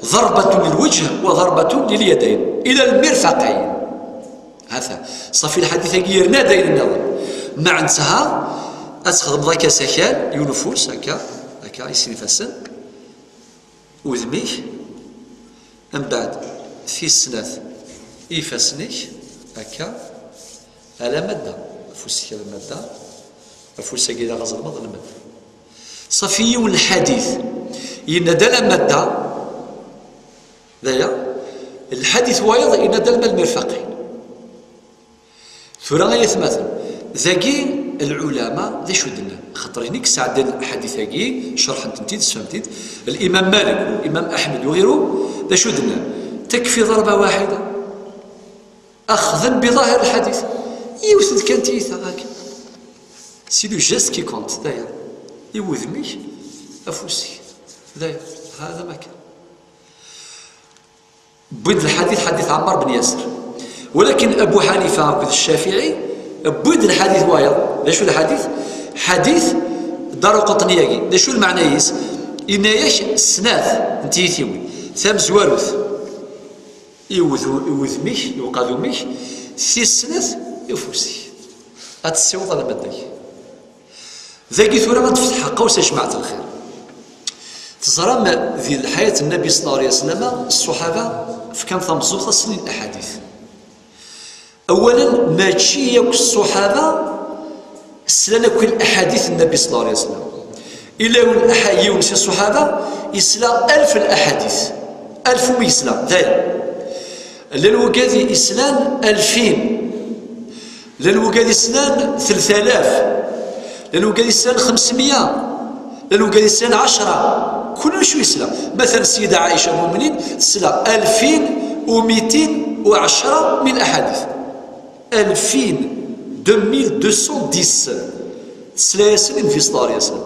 ضربة للوجه وضربة لليدين إلى المرفقين. Hata. Ṣafi lḥadit-agi yerna-d ayen nniḍen. Meɛna-s, ad txedmeḍ akka s akal, yiwen ufus, akka, akka, i sin ifassen, udem-ik, mbeɛd tis snat i ifassen-ik, akka, alamma d da, afus-ik alamma d da, afus-agi daɣ ad ẓelmeḍ alamma d da. Ṣafi yiwen lḥadit, yenna-d alamma d da, d aya. Lḥadit wayeḍ yenna-d alamma lmirfaqin. Tura ay atmaten, dagi lɛulama d acu d-nnan? Xaṭer inek sɛeddan lḥadit-agi, cerḥen-tent-id, sfan-t-id. Limam Malik, Limam Aḥmed, u ɣiru, d acu d-nnan? تكفي ضربة واحدة. Axden bi ḍahir lḥadit. Yiwet d kan tiyita, haka. C'est le geste qui compte, d aya. I wudem-ik, afus-ik. D aya. Hada ma kan. Wwin-d lḥadit, ḥadit Ɛemmar ben Yasir. Walakin Abu Ḥanifa akked Ccafiɛi wwin-d lḥadit wayeḍ. D acu lḥadit? Ḥadit Daruqutni-agi. D acu lmeɛna-is? Yenna-yak snat n tiyitiwin. Tamezwarut i wud-, i wudem-ik, i uqadum-ik, tis snat i ufus-ik. Ad tessiweḍ alamma d dagi. Dagi tura ad d-fetḥeɣ qawsa, jmaɛt lxir. Teẓram di lḥayat n Nnabi ṣella Llahu ɛalayhi wa sallam, ṣṣuḥaba fkan tameẓẓuɣt ass-nni n laḥadit. Awalen, mačči yakk ṣṣuḥaba slan akk i laḥadit n Nnbi ṣella Llahu ɛalayhi wa sallam. Ila yiwen aḥa-, yiwen si ṣṣuḥaba yesla alf laḥadit. Alf umi yesla, dayen. Llan wigad yeslan alfin. Llan wigad yeslan telt alaf. Llan wigad yeslan xemsmya. Llan wigad yeslan ɛecra. Kullec yesla. Matalan, Ssida Ɛica Lmumnin tesla alfin u mitin u ɛecra min laḥadit. Alfin, deux mille deux cent dix. Tesla-yasen i Nnbi ṣella Llahu ɛalayhi wa sallam.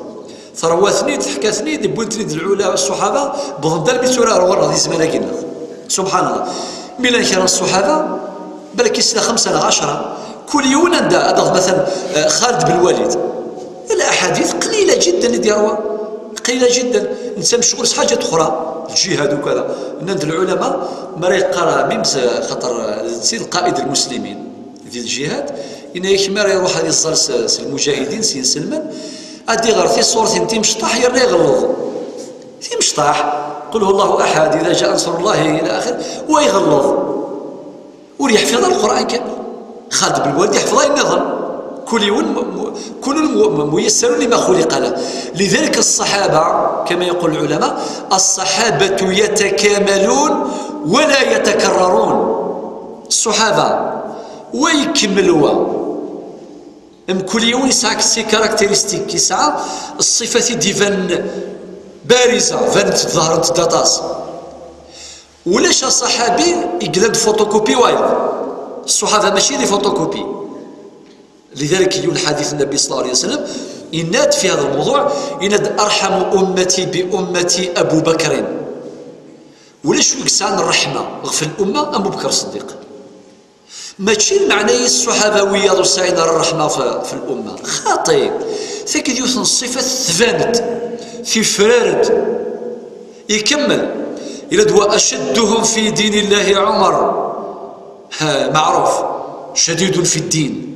Terwa-ten-id, teḥka-ten-id, wwin-ten-id lɛula ṣṣuḥaba, wwḍen-d armi tura ar ɣur-neɣ di zzman-agi-nneɣ. Subḥan Llah. Mi llan kra n ṣṣuḥaba, balak yesla xemsa neɣ ɛecra. Kul yiwen anda, ad aɣ-, matalan, eh, Xaled Ben Lwalid. Laḥadit qlila jiddan i d-yerwa. Qlila jiddan. Netta mecɣul s ḥaǧat uxra. Lǧihad ukada. Nnan-d lɛulama, mi ara yeqqar, mim s-, xaṭer, eh, d lqaid lmuslimin di lǧihad, yenna-yak mi ara iruḥ ad iẓẓal s, s lmujahidin, s yinselmen, ad iɣer tiṣuṛtin timecṭaḥ yerna iɣelleḍ. Timecṭaḥ, qul hu Llahu aḥad, ida jaa nasrullahi, ila axir, wa iɣelleḍ. Ur yeḥfiḍ ara Lqur'an kamel. Xaled Ben Lwalid yeḥfeḍ ayen nniḍen. Kul yiwen mu-, mu-, كل م-, ميسر لما خلق له. لذلك الصحابة، كما يقول العلماء، الصحابة يتكاملون ولا يتكررون. Ṣṣuḥaba, wa ikemmel wa. Mkul yiwen yesɛa ses caractéristiques, yesɛa ṣṣifat i d-ibanen bariza, banent-d, ḍehrent-d aṭas. Ulac aṣaḥabi i yellan d photocopie wayeḍ. Ṣṣuḥaba mačči d photocopie. لذلك يقول حديث النبي صلى الله عليه وسلم، yenna-d في هذا الموضوع، yenna-d: أرحم أمتي بأمتي أبو بكر. Ulac wi yesɛan ṛṛeḥma ɣef l'umma am Abu Bakr Ṣeddiq. Mačči lmeɛna-is ṣṣuḥaba wiyaḍ ur sɛin ara ṛṛeḥma f, f l'umma. Xaṭi. Tagi d yiwet n ṣṣifat tban-d, tifrar-d. Ikemmel. Yenna-d: وأشدهم في دين الله عمر. Ha, meɛruf. شديد في الدين.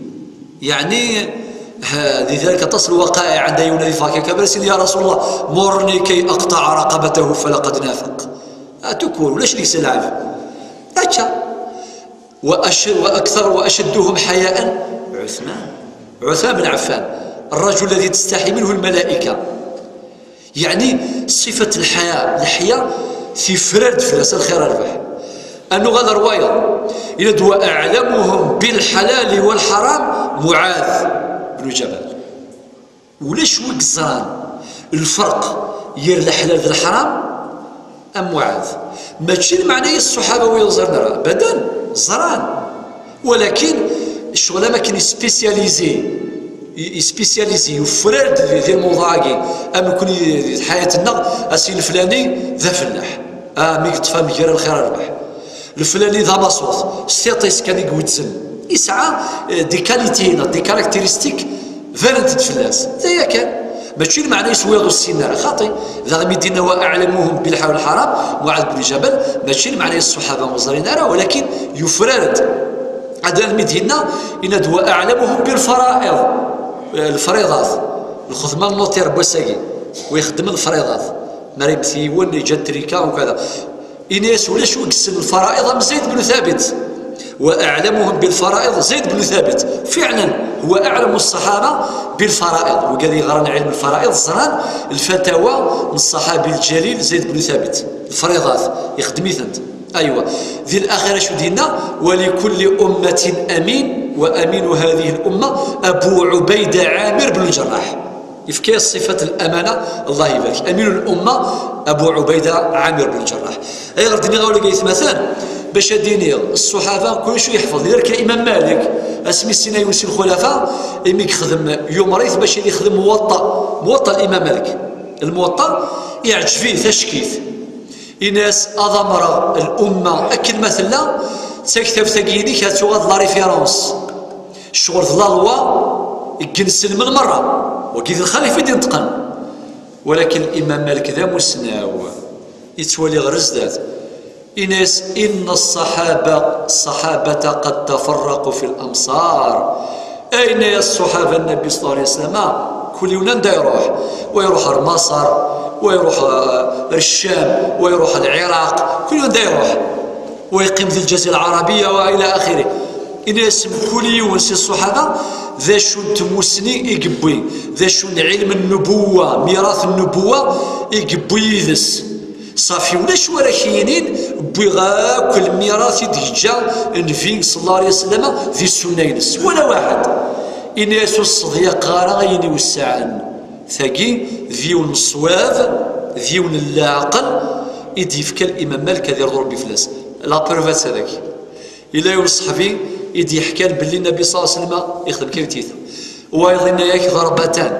يعني، ha, لذلك aṭas lwaqaɛi anda yiwen ad yeffeɣ akka kamel, يا رسول الله، مرني كي أقطع رقبته فلقد نافق. Atukur, ulac deg-s lɛeb. Akka. وأش-، وأكثر وأشدهم حياء عثمان. عثمان بن عفان. الرجل الذي تستحي منه الملائكة. يعني صفة الحياء، leḥya tifrar-d fell-as, a lxir a rrbeḥ. Ad nuɣal ar wayeḍ. Yenna-d: وأعلمهم بالحلال والحرام معاذ بن جبل. Ulac wi yeẓran lferq gar leḥlal d leḥram am Muɛad. Mačči lmeɛna-is ṣṣuḥaba ur yeẓran ara, abadan, ẓran. Walakin ccɣel am akken yespécialisé, yespécialisé, yufrar-d di, di lmewḍuɛ-agi, am nekkni di lḥayat-nneɣ, asin leflani d afellaḥ, ah, mi yeṭṭef amger a lxir a rrbeḥ. Leflani d amaṣut, s tiṭ-is kan i iwezzem. Yesɛa, eh, des qualités neɣ des caractéristiques banent-d fell-as. D aya kan. Mačči lmeɛna-is wiyaḍ ur ssinen ara, xaṭi. Daɣ mi d-yenna: وأعلمهم بالحلال والحرام معاذ بن جبل, mačči lmeɛna-is ṣṣuḥaba ur ẓrin ara, walakin yufrar-d. Ad mi d-yenna, yenna-d: وأعلمهم بالفرائض. Eh, lefriḍat. Lxedma n notaire n wass-agi. Wa ixeddem lefriḍat. Mi ara yemmet yiwen, yeǧǧa trika, ukada. Ini-as ulac wi yessen lfara'iḍ am Zayd bnu Thabit. وأعلمهم بالفرائض زيد بن ثابت. فعلا هو أعلم الصحابة بالفرائض. Wigad yeɣran ɛilm lfara'iḍ ẓran lfatawa n ṣṣaḥabi lǧalil Zayd bnu Thabit. Lfariḍat, ixeddem-itent. Aywa. Di laxir acu d-yenna? ولكل أمة أمين وأمين هذه الأمة أبو عبيدة عامر بن الجراح. Yefka-yas ṣṣifat n lamana, Allah ibarek. Aminu l-umma, Abu Ubayda Ɛamir bin Ǧerraḥ. Ayɣer d-nniɣ awal-agi, ay atmaten? Bac ad d-iniɣ, ṣṣuḥaba, kullec ur yeḥfeḍ. Lidalik, Imam Malik, asmi s-yenna yiwen si lxulafa, imi yexdem yumer-it bac ad yexdem Muwaṭṭa. Muwaṭṭa n Imam Malik. Lmuwaṭṭa, iɛǧeb-it, ack-it. Ini-as, ad amreɣ l'umma akken ma tella, d taktabt-agi-inek ad tuɣal d la référence. Ccɣel d la loi i yenselmen merra. Wagi d lxalifa i d-ineṭqen. Walakin Imam Malik d amusnaw, yettwali ɣer zdat. Ini-as, إن الصحابة، الصحابة قد تفرقوا في الأمصار. Ayen ay ṣṣuḥaba n Nnbi ṣella Llahu ɛalayhi wa sallam, kul yiwen anda iruḥ. Wa iruḥ ar Maṣer, wa iruḥ, eh, ar Ccam, wa iruḥ ar Lɛiraq, kul yiwen anda iruḥ. Wa yeqqim di Lǧazira Lɛarabiya, wa ila axiri. Ini-as mkul yiwen si ṣṣuḥaba d acu n tmusni i yewwi, d acu n ɛilm n nubuwa, mirat n nubuwa i yewwi yid-s. Ṣafi, ulac wara k-yinin wwiɣ akk lmirat i d-yeǧǧa Nnbi ṣella Llahu ɛalayhi wa sallam di ssunna-ines, wala waḥed. Ini-as ur sseḍyaqeɣ ara ayen iwesɛen. Tagi d yiwen n ṣṣwab, d yiwen n leɛqel i d-yefka Limam Malik, ad irḍu Rebbi fell-as. La preuve ad tadagi. Yella yiwen ṣṣeḥbi i d-yeḥkan belli Nnabi ṣella Llahu ɛalayhi wa sallam ixdem kan tiyita. Wayeḍ yenna-yak ḍerbatan,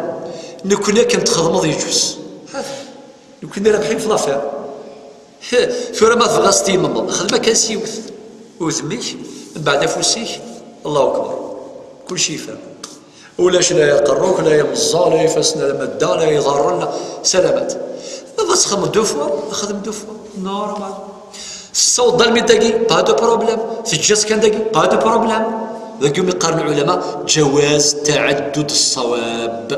nekni akken txedmeḍ yeǧus. Nekkni rebḥin f l'affaire. Tura ma tebɣiḍ ad s-tiyemmeḍ, xdem akka s yiwet. Udem-ik, mbeɛd afus-ik, Allahu akbar. Kulci yefhem. Ulac la aqerru-k, la imeẓẓa, la ifassen, la madda, la iḍarren, la salamat. Ma txedmeḍ deux fois, xdem deux fois. Normal. Tessawḍeḍ almi dagi, pas de problème. Teǧǧa-tt kan dagi, pas de problème. Dagi umi qqaren lɛulama ǧawaz taɛaddud ṣṣawab.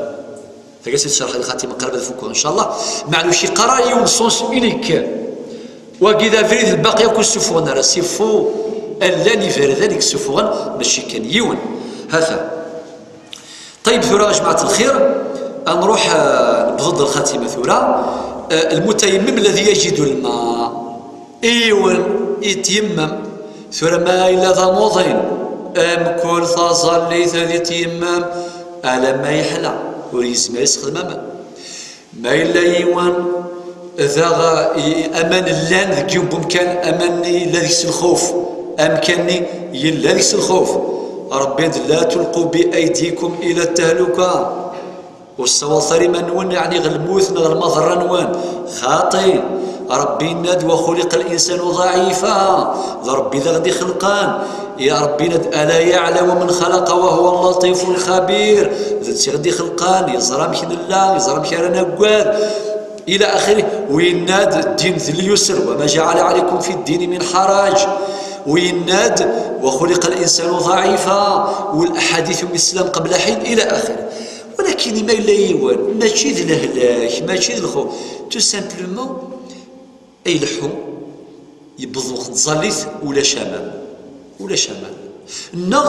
Tagi i d-tcerḥ lxatima, qrib ad fukeɣ, ncallah. Meɛna ur yeqqar ara yiwen sens unique. Wagi d abrid, lbaqi akk ur ssufɣen ara. C'est faux. Llan iberdan i yessufɣen, mačči kan yiwen. Hata. Ṭeyyeb, tura a jmaɛt lxir, ad nruḥ, eh, nebḍa-d lxatima tura. Eh, المتيمم الذي يجد الماء. Yiwen yetyemmem, tura ma yella d amuḍin, mkul taẓallit ad yetyemmem, alamma yeḥla, ur yezmir ad yessexdem aman. Ma yella yiwen daɣ, i-, aman llan deg yiwen n wemkan, aman-nni yella deg-s lxuf, amkan-nni yella deg-s lxuf. Rebbi d لا تلقوا بأيديكم إلى التهلكة. Ur ssawaḍet ara iman-nwen, yeɛni ɣer lmut neɣ ɣer lmaḍerra-nwen. Xaṭi. Rebbi yenna-d وخلق الإنسان ضعيفا. D Rebbi i ɣ-d-ixelqen. Ya Rebbi yenna-d ألا يعلم من خلق وهو اللطيف الخبير. D netta i ɣ-d-ixelqen, yeẓra amek nella, yeẓra amek ara naggad. إلى آخره. Wi yenna-d ddin d lyusr, وما جعل عليكم في الدين من حرج. Wi yenna-d وخلق الإنسان ضعيفا. Wal-aḥadit umi teslam qbel ḥin, إلى آخره. Walakin ma yella yiwen, mačči d lehlak, mačči d lxuf, tout simplement, ileḥḥu, yewweḍ lweqt n tẓallit, ulac aman. Ulac aman. Neɣ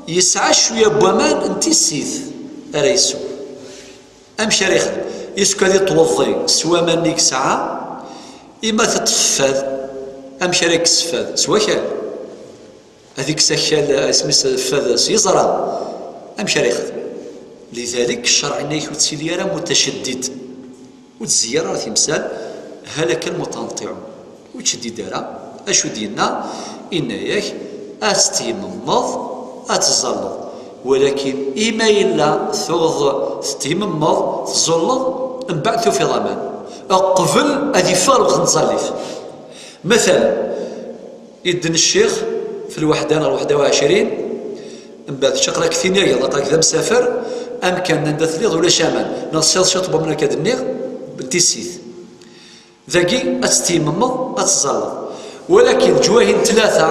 yesɛa cwiya n waman n tissit ara yessew. Amek ara yexdem? Yessefk ad ittweḍḍi s waman-nni i yesɛa, ima teṭṭef fad. Amek ara yekkes fad? S wakal. Ad ikkes akal, isem-is fad s yeẓra. Amek ara yexdem? Lidalik, ccṛeɛ yenna-yak ur ttili ara mutacaddid. Ur ttezzi ara ar timsal, هلك المتنطعون. Ur ttceddid ara. Acu d-yenna? Yenna-yak ad tetyemmmeḍ, ad tẓalleḍ. Walakin ima yella tuɣeḍ tetyemmmeḍ, tẓulleḍ, mbeɛd tufiḍ aman. Qbel ad yeffeɣ lweqt n tẓallit. Matalan, Idden ccix fi lweḥda neɣ lweḥda u ɛecrin, mbeɛd tečča aql-ak tinigeḍ, aql-ak d amsafer, amkan anda telliḍ ulac aman, neɣ tesɛiḍ ciṭ n waman akka d-nniɣ, n tissit. Dagi ad tetyemmmeḍ, ad tẓalleḍ. Walakin leǧwahi n tlata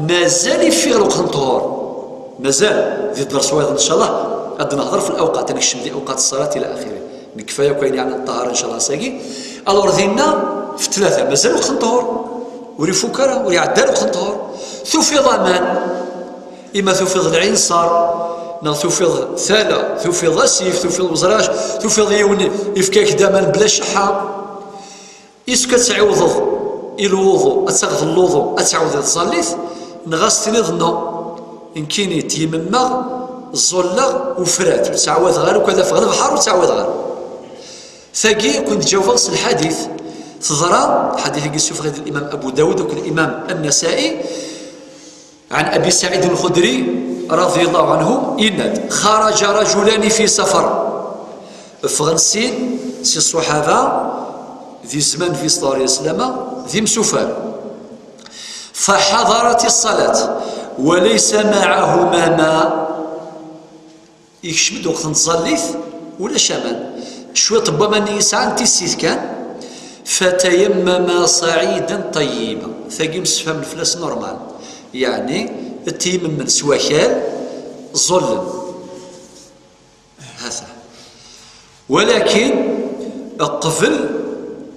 mazal iffiɣ lweqt n ṭṭhur. Mazal di dders wayeḍ, ncallah, ad nehḍer fi lawqat, ad nekcem di awqat ṣṣalat ila axiri. Nekfa yakk ayen yeɛnan ṭṭahara, ncallah, ass-agi. Alors, dinna, fi tlata, mazal lweqt n ṭṭhur. Ur ifuk ara, ur iɛedda ara lweqt n ṭṭhur. Tufiḍ aman, ima tufiḍ lɛinṣer, neɣ tufiḍ tala, tufiḍ asif, tufiḍ uẓrac, tufiḍ yiwen ifka-ak-d aman bla cceḥḥa. Yessefk ad tɛiwdeḍ i lwuḍu, ad taɣeḍ lwuḍu, ad tɛawdeḍ tẓallit, neɣ ad s-tiniḍ non, nekkini tyemmmeɣ, ẓẓulleɣ, ufrat, ur ttɛawadeɣ ara, ukan afeɣ lebḥer, ur ttɛawadeɣ ara. Tagi, ad ken-d-ǧawbeɣ s lḥadit, teḍra, lḥadit-agi yessufeɣ-it Limam Abu Dawud akked Limam An-Nasa'i, عن أبي سعيد الخدري رضي الله عنه, yenna-d: خرج رجلان في سفر. Ffɣen sin si ṣṣuḥaba di zzman Nnbi ṣella Llahu ɛalayhi wa sallam, d imsufar. فحضرت الصلاة وليس معهما ماء. Ikcem-d lweqt n tẓallit, ulac aman. Cwiṭ n waman i yesɛa n tissit kan. فتيمما صعيدا طيبا. Tagi msefhamen fell-as normal. Yeɛni, tyemmmen s wakal, ẓẓullen. Hata. Walakin, qbel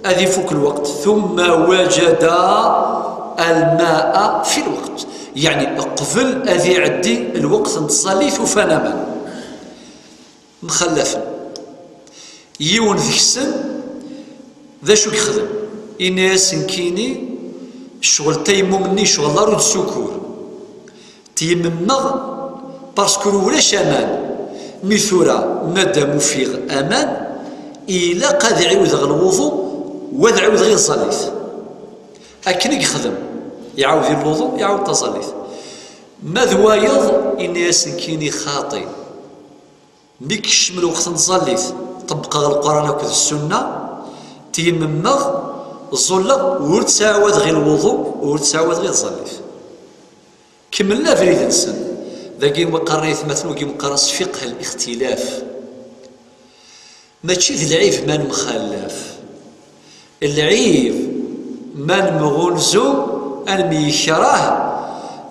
ad ifuk lweqt, ثم وجدا الماء في الوقت. Yeɛni qbel ad iɛeddi lweqt n tẓallit ufan aman. Mxallafen. Yiwen deg-sen, d acu yexdem? Ini-as nekkini, ccɣel tayammum-nni, ccɣel ur d-sukur. Tyammmeɣ, parce que ulac aman. Mi tura, madam ufiɣ aman, ilaq ad ɛiwdeɣ lwuḍu, u ad ɛiwdeɣ i tẓallit. Akken i yexdem, iɛawed i lwuḍu, iɛawed taẓallit. Ma d wayeḍ, ini-as nekkini xaṭi. Mi kecm lweqt n tẓallit, ṭebbqeɣ Lqur'an akked Ssunna, tyammmeɣ, ẓẓulleɣ, ur ttɛawadeɣ i lwuḍu, ur ttɛawadeɣ i tẓallit. Kemmlen abrid-nsen. Dagi qqaren aytmaten, wigi qqaren s fiqh al-ixtilaf. Mačči d lɛib ma nemxallaf. Lɛib ma nemɣunzu, ad nemyekrah,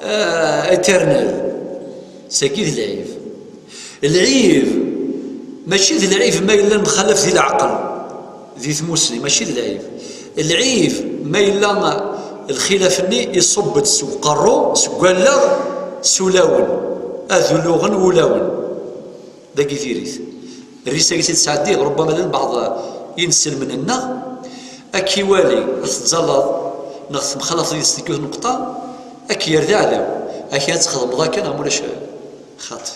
eh, éternel. Sagi d lɛib. Lɛib, mačči d lɛib ma yella nemxallaf di leɛqel, di tmusni, mačči d lɛib. Lɛib ma yella lxilaf-nni iṣubb-d seg uqerru, seg wallaɣ, s ulawen, ad uluɣen wulawen. Dagi diri-t. Rris-agi i d-sɛeddiɣ, rubbama llan beɛḍ inselmen-nneɣ, ad k-iwali, ad tettẓallaḍ, neɣ temxalaḍ yid-s deg yiwet n nneqṭa, ad k-yerr d aɛdaw, ad k-, ad txedmeḍ akka neɣ ma ulac xaṭi.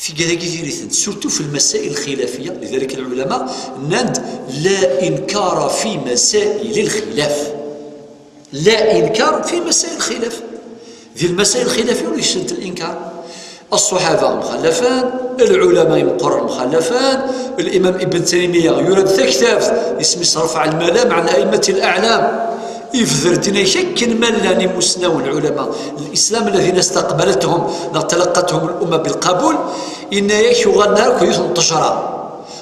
Tigad-agi diri-tent, surtout fi lmasail lxilafiya, lidalik lɛulama nnan-d, la inkara fi masail lxilaf. La inkar fi masail lxilaf. Di lmasail lxilafiya ur yessent linkar. Ṣṣuḥaba mxallafen, lɛulama imeqqren mxallafen, Limam Ibn Taymiya yura-d taktabt, isem-is Rafɛ Lmalam ɛala Aimmat Laɛlam. Ibder ddin-agi akken ma llan imusnawen, lɛulama n Lislam, الذين استقبلتهم neɣ تلقتهم الأمة بالقبول, inna-yak uɣalen akk yiwet n ṭṭejra.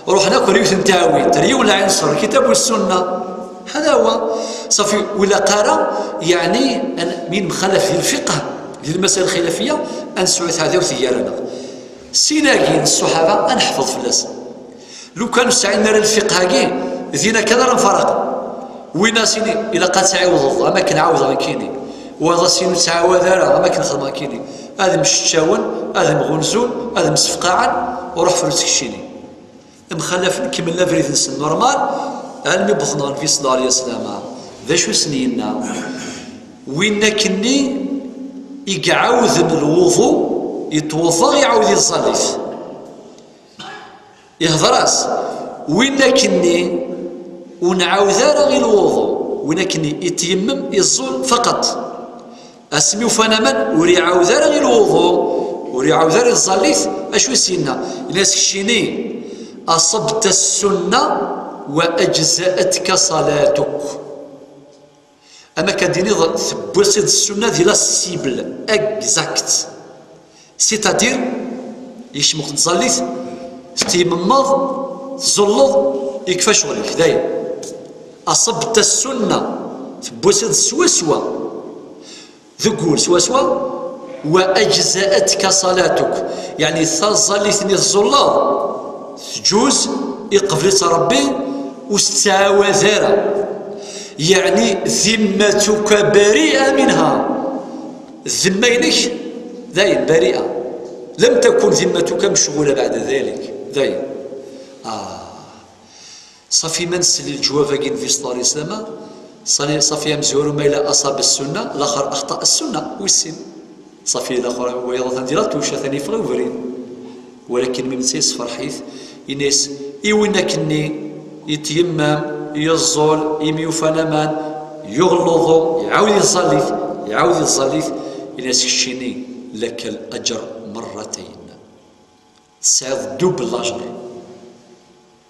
Ruḥen akk ar yiwet n tɛawint, ar yiwen lɛinṣer, Lkitab u Ssunna. Hada wa. Ṣafi, ur ilaq ara, yeɛni, ad, mi nemxalaf di lfiqh, di lmasail lxilafiya, ad nesɛu taɛdawt gar-aneɣ. Sin-agi n ṣṣuḥaba, ad neḥfeḍ fell-asen. Lukan ur sɛin ara lfiqh-agi, din akka ara nfaraq. Win as-ini, ilaq ad tɛiwdeḍ, am akken ɛawdeɣ nekkini. Wayeḍ as-ini, ur ttɛawad ara, am akken xedmeɣ nekkini. Ad mceččawen, ad mɣunzun, ad msefqaɛen, ruḥ fru-tt keččini. Mxallafen, kemmlen abrid-nsen normal, almi wwḍen ɣer Nnbi sallallahu alayhi wa sallam. D acu i sen-yenna? Win akkenni i iɛawden lwuḍu, yettwuḍa, iɛawed iẓẓal-it. Ihḍer-as, win akkenni ur nɛawed ara i lwuḍu, win akkenni iteyemmem, iẓẓul faqat. Asmi ufan aman, ur iɛawed ara i lwuḍu, ur iɛawed ara i tẓallit, acu i s-yenna? Yenna-as keččini, أصبت السنة وأجزأتك صلاتك. Am akka d-tiniḍ, tewwiḍ-id ssunna di la cible exact. C'est-à-dire, yecmeq tẓallit, tetyemmeḍ, tẓulleḍ, yekfa ccɣel-ik, dayen. أصبت السنة, tewwiḍ-id swaswa. Deg wul swaswa, وأجزأتك صلاتك, yeɛni taẓallit-nni tẓulleḍ, tǧuz, iqbel-itt Ṛebbi, ur s-ttɛawad ara. Yeɛni ذمتك بريئة منها. Ddemma-inek, dayen, بريئة. لم تكن ذمتك مشغولة بعد ذلك. Dayen. Ah. Ṣafi ma nsel i leǧwab-agi n Nnbi صلى الله عليه وسلم, ṣafi, ṣafi amezwaru ma yella أصاب السنة, laxer أخطأ السنة, wis sin. Ṣafi laxer, wayeḍ atan di la touche, atan yeffeɣ i ubrid. Walakin mi netta yessefreḥ-it, yenna-yas, i win akkenni, yetyemmem, yeẓẓul, imi yufan aman, yuɣ lwuḍu, iɛawed iẓẓal-it, iɛawed iẓẓal-it, yenna-yas keččini, لك الأجر مرتين. Tesɛiḍ double lajer.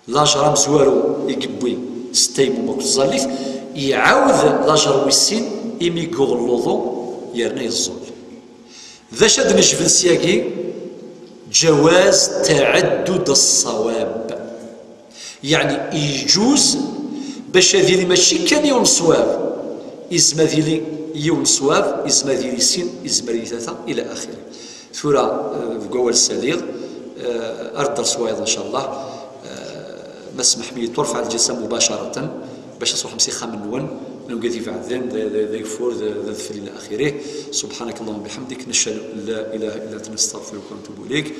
Lajer amezwaru i yewwi s tayammum akked tẓallit, iɛawed lajer wis sin imi yuɣ lwuḍu yerna yeẓẓul. D acu ad d-nejbed syagi? جواز تعدد الصواب. Yeɛni, yeǧuz bac ad yili mačči kan yiwen ṣṣwab, izmer ad yili yiwen ṣṣwab, izmer ad yili sin, izmer ad yili tlata, ila axiri. Tura, eh, deg wawal ssaliɣ, eh, ar dders wayeḍ, ncallah, eh, ma semḥem-iyi, turfeɛ lǧilsa mubacaratan, bac ad truḥem s ixxamen-nwen, Newget ibeɛden d ageffur d adfel ila axirih. سبحانك اللهم وبحمدك، نشهد أن لا إله إلا أنت، نستغفرك ونتوب إليك.